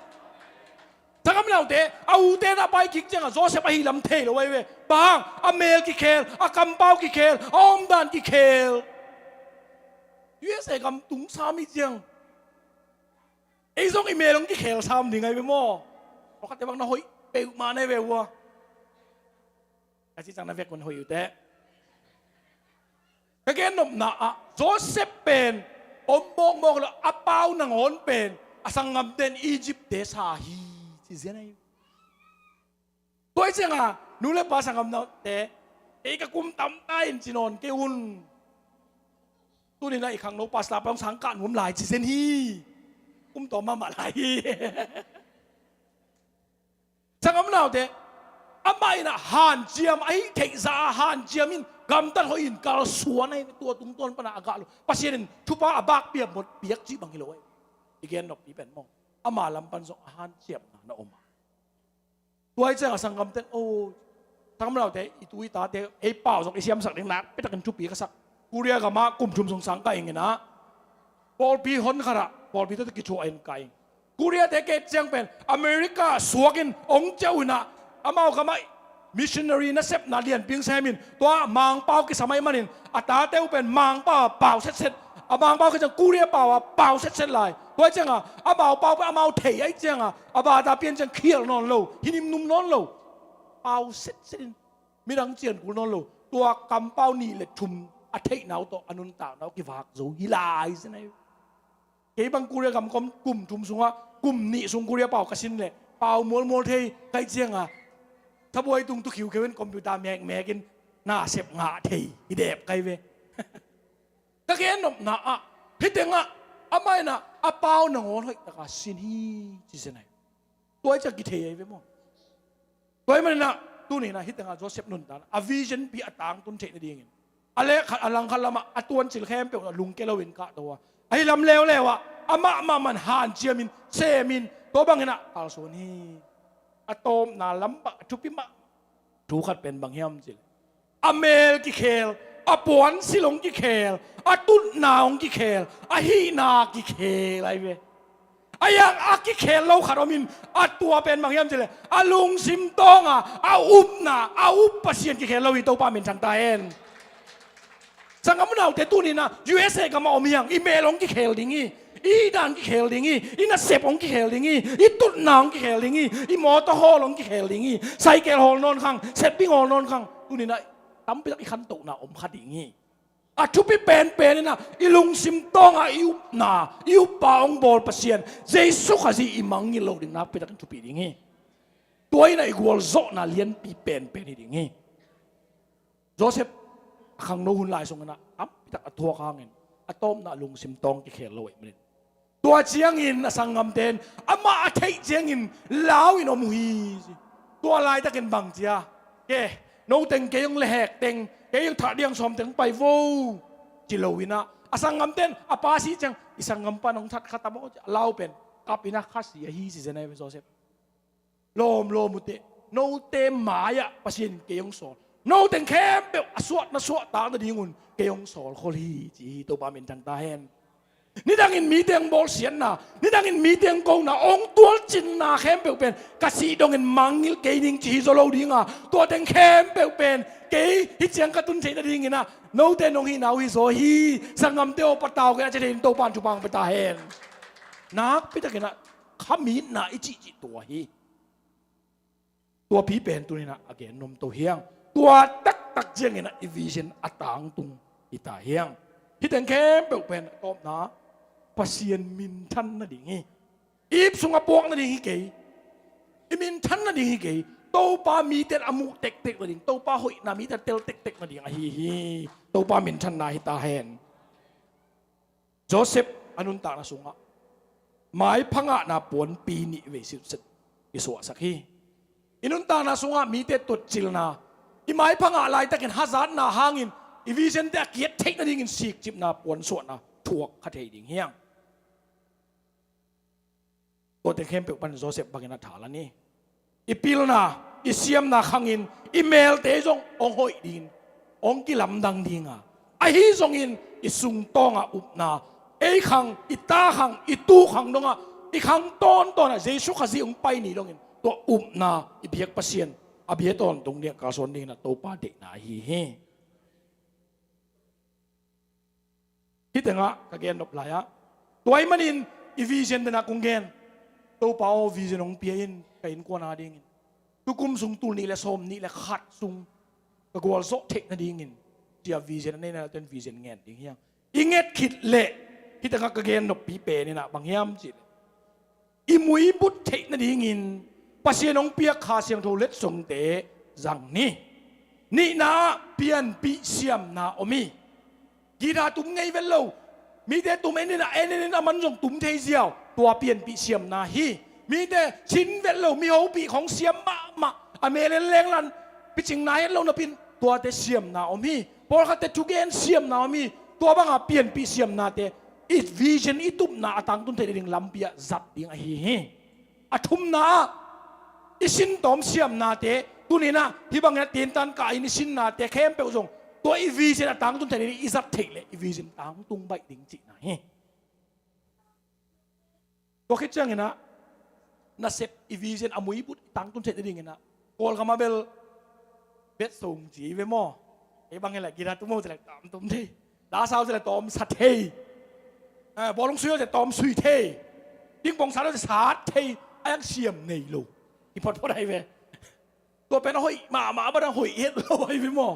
Sanggamlaute, a ute in ah pai kik ciangin Joseph ahi lam thei lo ahi ve. Bang hang? A mel kikhel, a kampau kikhel, a omdan kikhel. U S A gam tung sam hi ciang, ei zong i mel hong kikhel sam ding ahi ve maw? Pawlkhatte bang na hoih peuhmah na hi ve ua. A cih ciang na vekun hoih uh teh. Ka gennopna ah Joseph pen om mawkmawk lo, a pau nangawn pen a sanggamte in Egypt-te sa hi ci zen ahi. Tua hi ciangin nu le pa sanggamnaute, kei ka kum tam ta in ci nawn kei un. Tuni-in ah i khangno pastor pa hong sang kah nuam lai ci zen hi. Kum tawm mahmah lai hi. Sanggamnaute, amah in ah hanciam, a hih theih zah a hanciamin gamtat hoihin kalsuan ahi, tua tungtawn pan a gah lo. Pasian in thupha a bakpih a mawk piak cih bang hi lo ahi. I gennoppi pen maw, ama lam pan zong a hanciamna na om a. Tua hi ciangin a sanggamte in, oh, sanggamnaute, i tu i tate, ei pau zong i siamsak ding nakpi takin thupi ka sak. Korea gamah kum thum sung sang ka ing in ah, pawlpi hon khat ah pawlpi tawh kichuah in ka ing. Korea-te ka et ciang pen America suak in hong ciah uh in ah, amau gamah missionary nasepna lianpi hong sem in, tua Mangpau kisam ahih manin a tate uh pen Mangpau a pau setset, a Mangpau khit ciang Korea pau a pau setset lai. Tua hi ciangin amau pau pen amau thei ahih ciangin, a bata pian ciang khial nawn lo, hi nimnum nawn lo, pau setset in, midang cian kul nawn lo, tua kampau nih le thum a theihna uh tawh a nuntakna uh kivak zo hi lai zen ahi. Kei bang Korea gam ka om kum thum sungah kum nih sung Korea pau ka sin leh pau mualmual thei ka hih ciangin, thabuai tung tu khiukheu in computer mekmek in nasep ngah thei hi dep ka hi ve. Ka gennopna ah hih tengah amah in ah a pau nangawn hoih taka sin hi ci zen ahi. Tua hi ciang kithei ahi ve maw. Tua ahih manin ah tuni-in ah hih tengah Joseph nuntakna a vision pi a tangtun theih nadingin, a leh khat a lang khat lamah a tuancil khempeuh ah lungkia loin kahto a, ahi lam leuleu ah amah mahmah in hanciamin, semin, tua bangin ah kalsuan hi. A tawpna lam bang a thupi mah thu khat pen bang hiam cih leh, a mel kikhel, a puansilh hong kikhel, a tutna hong kikhel, a hihna kikhel ahi ve. A hiang a kikhel lo khat om in, a tua pen bang hiam cih leh, a lungsim tawng a, a upna, a up Pasian kikhel lo hi. Topa min thang ta hen. Sanggam unaute, tuni-in ah U S A gamah om hi hang, i mel hong kikhel ding hi, i dan kikhel ding hi, i nasep hong kikhel ding hi, i tutna hong kikhel ding hi, i mawtaw hawl hong kikhel ding hi, saikel hawl nawn khang, setbing hawl nawn khang, tuni-in ah tampi tak i khantohna om kha ding hi. A thupi penpen in ah i lungsim tawng a i upna, i uppa hong bawl Pasian Jesu Khazih i mangngilh loh ding nakpi takin thupi ding hi. Tua in ah i gualzawhna lianpi penpen hi ding hi. Joseph a khangno hun lai sungin ah tampi tak a thuak hangin a tawpna a lungsim tawng kikhel lo ahih manin, tua ciangin a sanggamte in amah a theih ciangin lau in om uh hi ci. Tua laitakin bang ci a, ke, no teng kei hong lehhek teng, kei hong thah diang sawm teng pai vo ci lo in ah, a sanggamte in a pa si ciang, i sanggam pan hong that kha ta maw ci a lau pen kap in ah kha si ahi ci zen ahi ve Joseph. Lawmlawm uh teh, note mai-ah Pasian in kei hong sawl, no teng khempeuh a suahna suahtak nadingun kei hong sawl khol hi ci hi. Topa min thang ta hen. Nidangin mite hong bawlsiatna, nidangin mite hong kona, hong tualcinna khempeuh pen ka sih dongin mangngilh kei ning ci hi zaw lo dinga, tua teng khempeuh pen kei hih ciang ka tun theih nadinginah note nong hihna uh hi zaw hi. Sanggamte aw, patau kei a, ci thei in Topan thupha hong pia ta hen. Nakpi takinah khamitna i cihcih tua hi. Tuapi pen tuninah a gen nuam to hiang. Tua taktak cianginah i vision a tangtung hi ta hiang. Hih teng khempeuh pen a tawpna Pasian minthan nading hi. Ip sungah puak nading hi kei. I minthan nading hi kei. Topa mite a muh tektek nading, Topa hoihna mite a tel tektek nading ahi hi. Topa minthanna hi ta hen. Joseph a nuntakna sungah maipha ngahna puanpi nih vei sitset i suahsak hi. I nuntakna sungah mite tutcilna, i maipha ngah laitakin hazatna hangin i vision te a kiat theih nadingin sikcipna, puansuahna thuak kha thei ding hiang. Tuate khempeuh pan Joseph bangin a thalan hi. I pilna, i siamna khangin i melte zong hong hoih dingin, hong kilamdang dinga, ahi zongin i sungtawngah upna, ei khang, i ta khang, i tu khang dongah, i khang tawntawnah Jesu Khazih hong pai ni dongin tua upna i biak Pasian a bia tawntung dingah kalsuan dinginah Topa deihna ahi hi. Hih tengah ka gen nop lai-ah, tua ahih manin i vision dena kong gen. Topa aw, vision hong pia in ka innkuan a dingin. Tukum sung tul nih le sawm nih le khat sung ka gualzawh theih nadingin, cia vision a neina tuan vision ngen ding hiang. I nget khit leh hih tengah ka gen noppi peninah bang hiam cihleh, i muibut theih nadingin Pasian hong piak Kha Siangtho letsongte zang ni. Nihna ah pianpih siamna om hi. Guitar tum ngei vet lo. Mite tum en inah en en in a man zong tum thei ziau. Tua pianpih siamna hi. Mite cin vet lo, mi hopih khong siam mahmah, a mel en lenglan picingna het lo napin tuate siamna om hi. Pawlkhatte thugen siamna om hi. Tua banga pianpih siamnate i vision i tupna a tangtun theih nading lampi ah zat ding ahi hi. A thumna ah i sintawm siamnate, tuninah hih bangin a tintan kah in i sinnate khempeuh zong tua i vision a tangtun theih nading i zat theih leh i vision tangtung baih ding cihna hi. Tua khit cianginah nasep i vision a muibut i tangtun theih nadinginah Kawlgam ah bel bet song ci hi ve maw. Ei bang hileh guitar tum ho cileh tawm tum thei. Dasau cileh tawm sa thei. Eh, bawlung sui ho cileh tawm sui thei. Pingpong sat ho cileh sat thei. A yang siam nei lo. I photphot ahi ve. Tua pen a hoih mahmah a, bang a hoih het lo ahi ve maw.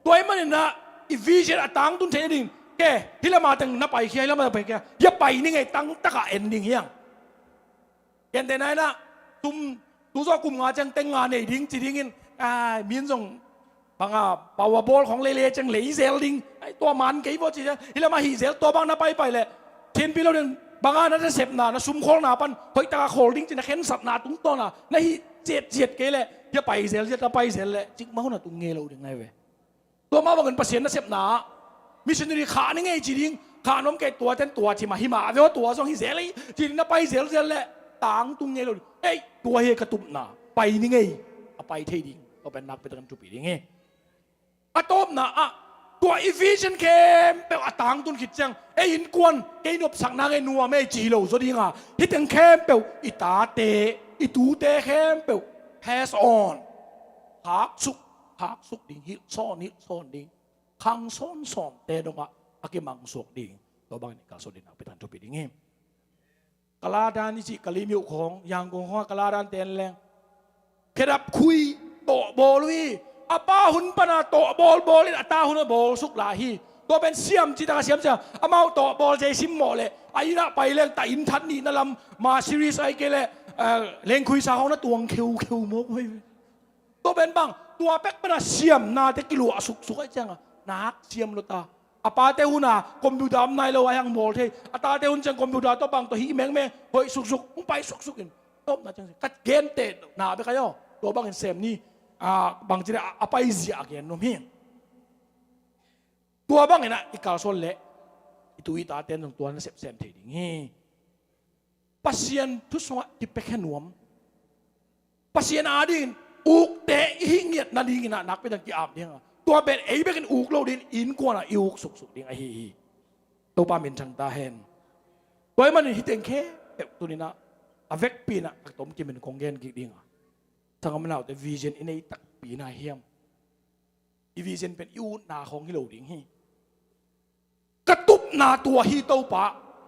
Tua ahih maninah i vision a tangtun theih nading, ke, hih lama teng na paikhia, hih lama teng paikhia, hia pai ni ngei tangtakah en ding hiang. Gentehna inah tum, tu zawh kum nga ciang teng nga nei ding ci dingin, ai, min zong banga powerball khong leile ciang lei zel ding. Ai, tua man kei vaw ci ciang hih lamah hih zel, tua bang na paipai leh thinpi lo ding, banga na nasepna, na sumkhawlna pan hoihtaka khawl ding ci na khensatna tungtawna na hih ciatciat kei leh, hia pai zel, hia ta pai zel leh cikmah hun a tung ngei lo ding ahi ve. Tua mah bangin Pasian nasepna ah missionary khah ni ngei ci ding, khah nuam kei, tua ten tua ci mah hi mah ve aw, tua zong hi zel hi ci ding, na pai zelzel leh tangtung ngei lo ding. Ei, tua hi ka tupna, pai ni ngei, a pai thei ding. Tua pen nakpi takin thupi ding hi. A tawpna ah tua i vision khempeuh a tangtun khit ciang ei innkuan kei nopsakna ngei nuam ei ci hi lo zaw dinga, hih teng khempeuh i tate, i tute khempeuh pass on, haksuk, haksuk ding, hilhsawn, hilhsawn ding, khang sawnsawnte dongah a kimangsuak ding. Tua bangin i kalsuan ding nakpi takin thupi ding hi. Kaladan i cih Kalim uh khawng, Yangon khawng a Kaladan ten leng khedap khui tawhbawl uh hi. A pa hun pana tawhbawl bawl in a ta hun a bawlsuk lai hi. Tua pen siam cih taka siam cia, amau tawhbawl zei simmawh leh a innah pai leng ta inn that nihna lam, ma series ai kei leh, eh, lengkhuisa khawng na tuang kheukheu mawk uh hi. Tua pen bang, tua pek pana siamnate kiluah suksuk aih cianga nak siam lo ta. A pate huna computer om nai lo a hiang bawl thei, a tate hun ciang computer tawh bang tawh hih mengmeng hoih suksuk, hong pai suksuk in. Tawpna ciang ka gentehna bek ahi aw, tua bangin sem ni. A, bangci le a, a paizia a gen nuam hi. Tua banginah i kalsuan leh i tu i taten zong tua na sepsem thei ding hi. Pasian thu sungah kipiakhia nuam, Pasian adingin ukte i hih ngiat nadinginah nakpi dang ki-ap dinga, tua pen ei bekin uk lo dingin innkuanah i uk suksuk ding ahi hi. Topa minthang ta hen. Tua ahih manin hih teng khempeuh tuni-in ah a vekpi-in ah a tomkim in kong gen kik ding a, sanggam naute, vision i nei takpi na hiam? I vision pen i utna khawng hi lo ding hi. Ka tupna tua hi Topa,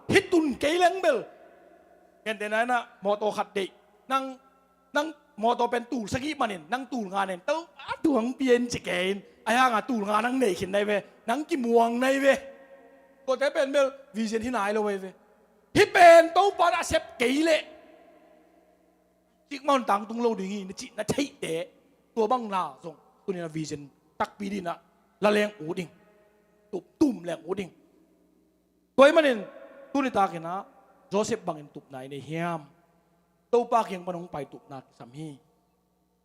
hih tun kei leng bel. Gentehna in ah mawtaw khat deih, nang, nang mawtaw pen tul sagih man in, nang tul nga nei in, Topa, tua hong pia in ci kei in, ahih hang a tul nga nang nei khin na hi ve, nang kimuang na hi ve. Tuate pen bel vision hi nai lo hi ve. Hih pen Topa in a sep kei leh, cikmah un tangtung lo ding hi, na cih na theihte, tua bang na zong tuni-in ah vision takpi dingin ah la leng ut ding, tum, tum leng ut ding. Tua ahih manin tuni takin ah Joseph bangin tupna i nei hiam? Topa kiang pan hong pai tupna kisam hi.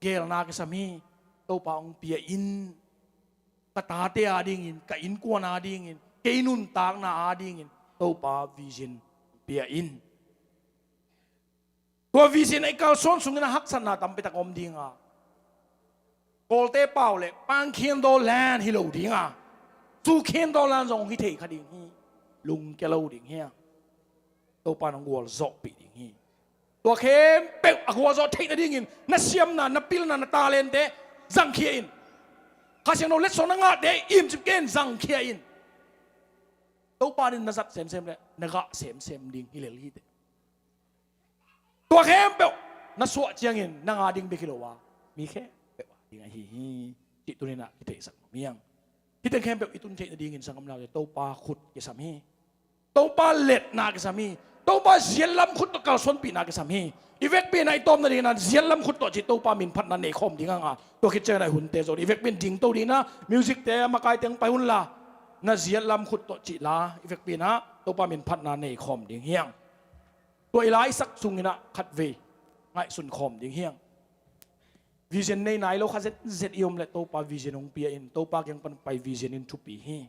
Geelna kisam hi. Topa hong pia in. Ka tate adingin, ka innkuan adingin, kei nuntakna adingin Topa vision pia in. Tua vision i kalsuan sungin a haksatna tampi tak om ding a, Kawlte pau leh pang khindaw lan hi lo ding a, su khindaw lan zong hi thei kha ding hi. Lungkia lo ding hi a, Topa in hong gualzawhpih ding hi. Tua khempeuh a gualzawh theih nadingin na siamna, na pilna, na talente zangkhia in. Kha Siangtho letsong na ngahte imcip kei in, zangkhia in. Topa in na zat semsem leh na gah semsem ding hi lel hi teh. Tua khempeuh na suah ciangin nang ading bek hi lo a, mi khempeuh ading ahi hi, cih tuni-in ah kitheisak nuam hi hang. Hih teng khempeuh i tun theih nadingin sanggam naute, Topa khut kisam hi. Topa letna kisam hi. Topa ziatlam khut tawh kalsuanpihna kisam hi. I vekpi-in ah i tawp nadingin ah ziatlam khut tawh cih Topa min phatna nei khawm ding hang a, tua khit ciangin ah i hunte zong i vekpi-in dingto dingin ah music-te, a makaite hong pai un la, na ziatlam khut tawh cih la, i vekpi-in ah Topa min phatna nei khawm ding hi hang. Tua i laisak sungin ah khatvei ngaihsun khawm ding hi hang. Vision nei nai lo kha zetzet i om leh Topa vision hong pia in, Topa kiang pan pai vision in thupi hi.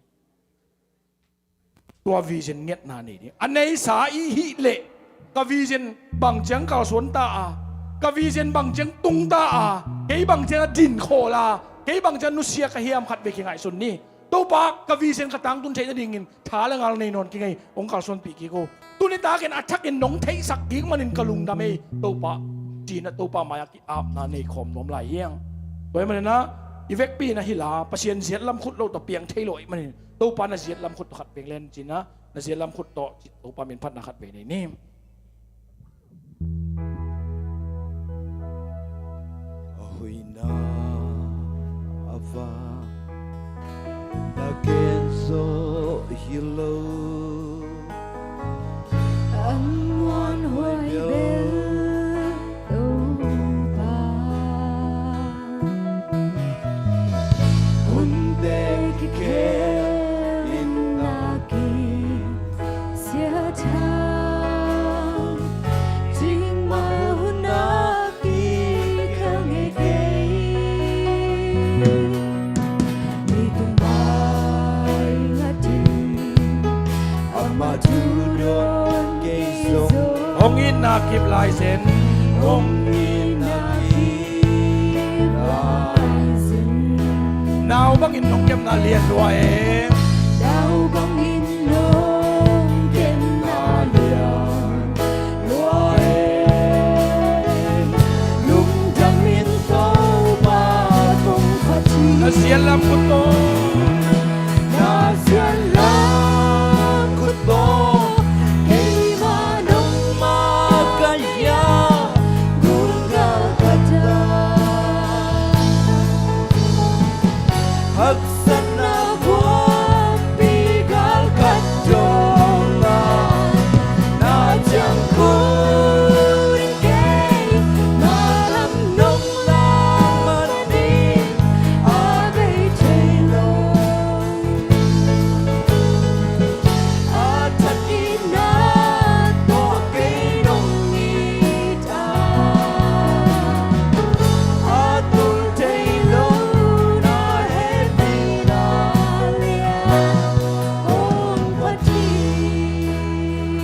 Tua vision ngetna nei ding. A neisa i hih leh ka vision bang ciang kalsuan ta a, ka vision bang ciang tung ta a, kei bang ciang a din khawl a, kei bang ciang nusia ka hiam, khatvei kingaihsun ni. Topa, ka vision ka tangtun theih nadingin tha le ngal nei nawn kei ing, hong kalsuanpih kik o. Tuni takin a thakin nong theihsak kik manin ka lungdam ei Topa, ci-in ah Topa mai-ah ki-apna nei khawm nuam lai hi hang. Tua ahih manin ah i vekpi-in ah hi la, Pasian ziatlam khut lo tawh piang thei lo ahih manin Topa na ziatlam khut tawh khatvei len ci-in ah, na ziatlam khut tawh Topa min phatna khatvei nei ni. A hoihna a vang na gen zawh hi lo. A muanhuai bel Topa, hunte kikhel in na ki siathang, cikmah hun a kikha ngei kei. Mi tung mai ngatin, amah thu dawn kei zong, hong itna kip lai zen, hong itna kip lai zen. Nau bangin nong kepna lian lua e. Nau bangin nong kepna lian lua e. Lungdamin Topa kong phat hi. Na ziatlam khut tawh, na ziatlam khut tawh keimah nong makaih a, gun galkhat a, haksatna huampi galkhat dong a, na ciang khut in keimah lam nong lak manin a bei thei lo. A thakin a tawh kei nong it a, a tul thei lo na hehpihna lian hong phat hi.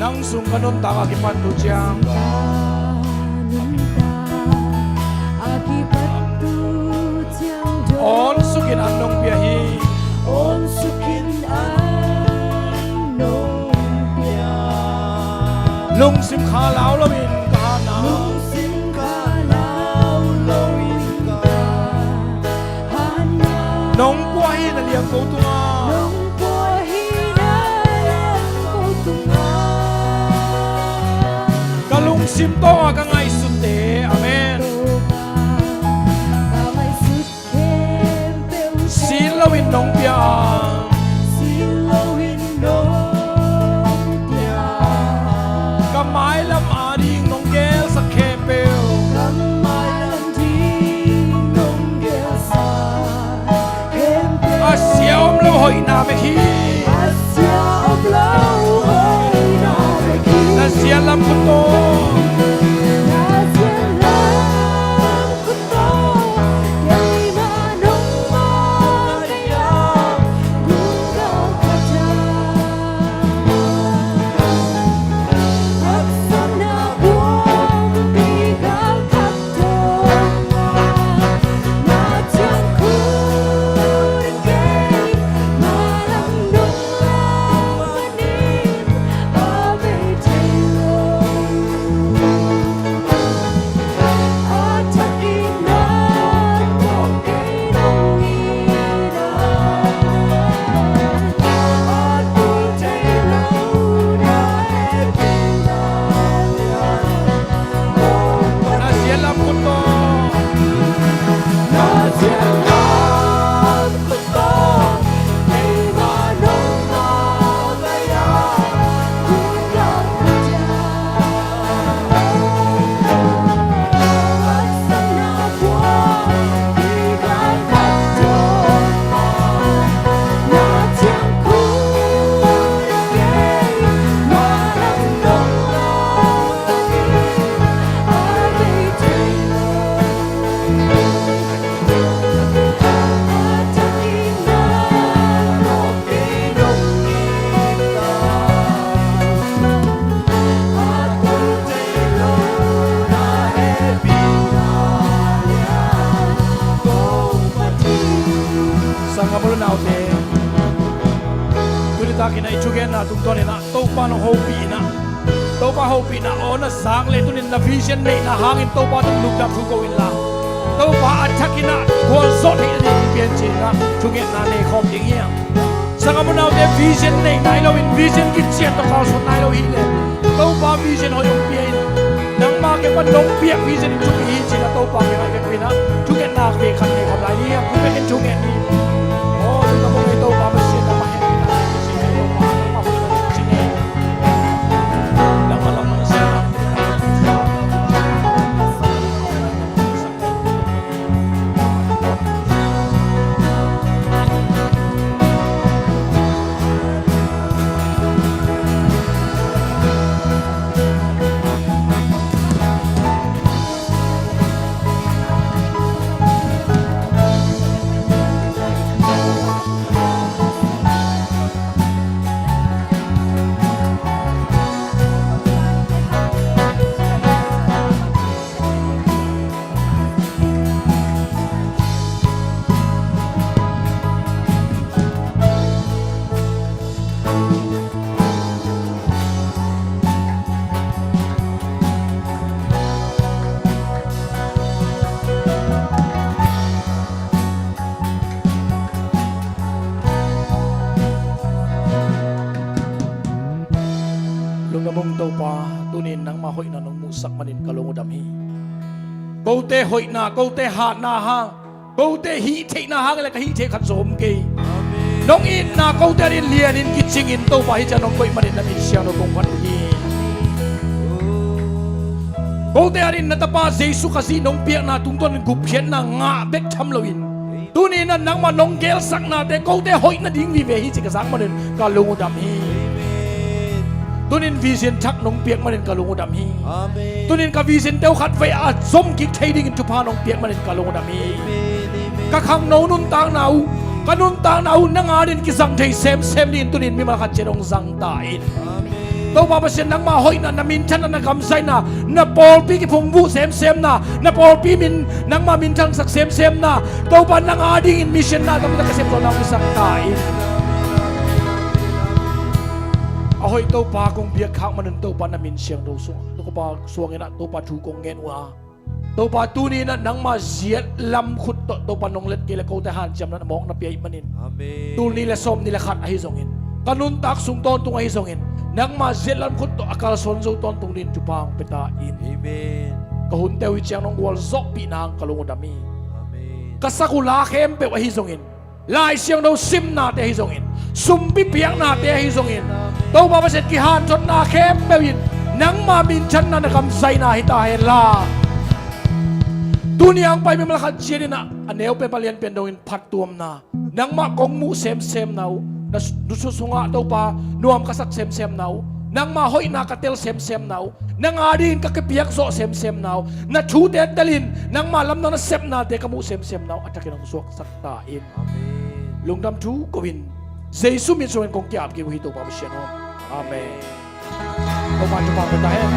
Nang sung ka nuntak a kipan tu ciang, ka nuntak a kipan tu ciang dong, awn sukin an nong pia hi. Awn sukin an nong pia. Lungsim kha lau loin ka hatna. Lungsim kha lau loin ka hatna. Nong puah hi na liang ko tungah. Nong puah hi na liang ko tungah. Ka lungsim tawh ka ngaihsut te. Amen. Ka ngaihsut Sin loin nong pia. Sin loin nong pia. Ka mailam ading nong gelsak khempeuh. Ka mailam ding nong gelsak khempeuh. A sia om lo hoihna bek hi. A sia om lo hoihna bek hi. Na sialam khut tawh. Na sialam Sanggam u le naute, tuni takin ah i thugenna tungtawnin ah Topa nong hopih in ah, Topa hopihna aw na zak leh tunin na vision neihna hangin Topa tungah lungdam thu ko inla, Topa a thakin ah khualzawh theih nading piancil in ah thungetna nei khawm ding hi hang. Sanggam u le naute, vision nei nai loin vision kician tawh kalsuan nai lo hileh Topa vision hoih hong pia in. Nangma kiang pan nong piak vision in thupi hi ci-in ah Topa kiangah i vekpi in ah thungetna ve khat nei khawm lai ni. A kum vekin thunget ni. Aw, lungdam ung ei Topa Pasian, nangmah hehpihna, Topa, nangmah hoihna, ci ni. Nangmah lamah na siam. Lungdam ung Topa, tuni-in nangma hoihna nong muhsak manin ka lung uh dam hi. Kote hoihna, kote hatna hang, kote hih theihna hang le ka hih theih khat zong om kei. Nong itna kote adingin lianin kicingin Topa hih ciang nong koih manin na min siangtho kong phat uh hi. Kote adingin na Tapa Jesu Khazih nong piakna tungtawnin gupkhiatna ngah bek tham loin, tuni-in ah nangmah nong gelsaknate kote hoih nading vive hi ci ka zak manin ka lung uh dam hi. Tuni-in vision thak nong piak manin ka lung uh dam hi. Tuni-in ka vision teuh khatvei a zom kik thei dingin thupha nong piak manin ka lung uh dam hi. Ka khangno nuntakna uh, ka nuntakna uh nang adingin kizang thei semsem dingin tuni-in mimal khat ciat hong zang ta in. Topa Pasian, nangma hoihna, na minthanna, na kamzaina, na pawlpi kiphungvuh semsemna, na pawlpi min, nangma minthangsak semsemna, Topa nang adingin mission na tampi tak ka sepzawhna hong pisak ta in. A Hoih Topa, kong biak khak manin Topa na min siangtho sungah Topa suangin ah Topa thu kong ngen uh a, Topa tuni in ah nangma ziat lam khut tawh Topa nong let kei le kote hanciamna mawkna pia ih manin, Amen. Tul nih le sawm nih le khat ahi zongin, ka nuntak sung tawntung ahi zongin, nangma ziat lam khut tawh a kalsuan zo tawntung dingin thupha hong pia ta in. Amen. Ka hunte uh hi ciang nong gualzawhpih nang ka lung uh dam hi. Amen. Ka sak uh la khempeuh ahi zongin, Lai Siangtho simnate ahi zongin, sumpi piaknate ahi zongin, Topa Pasian kihanthawnna khempeuh in nangma minthanna na kamzaina hi ta hen la. Tuni a hong pai mimal khat ciat in ah a neu pen a lian pen dongin phattuamna, nangmah kong muh semsemna uh, na s-, nusuk sungah Topa nuam ka sak semsemna uh, nangma hoihna ka tel semsemna uh, nang a dingin ka kipiak zawh semsemna uh, na thute telin nangma lamdang na sepnate ka muh semsemna uh a thakin hong suaksak ta in. Amen. Lungdam thu ko-in Jesu min sungin kong ki-ap kik uh hi Topa Pasian aw. Amen. Topa thupha pia ta hen.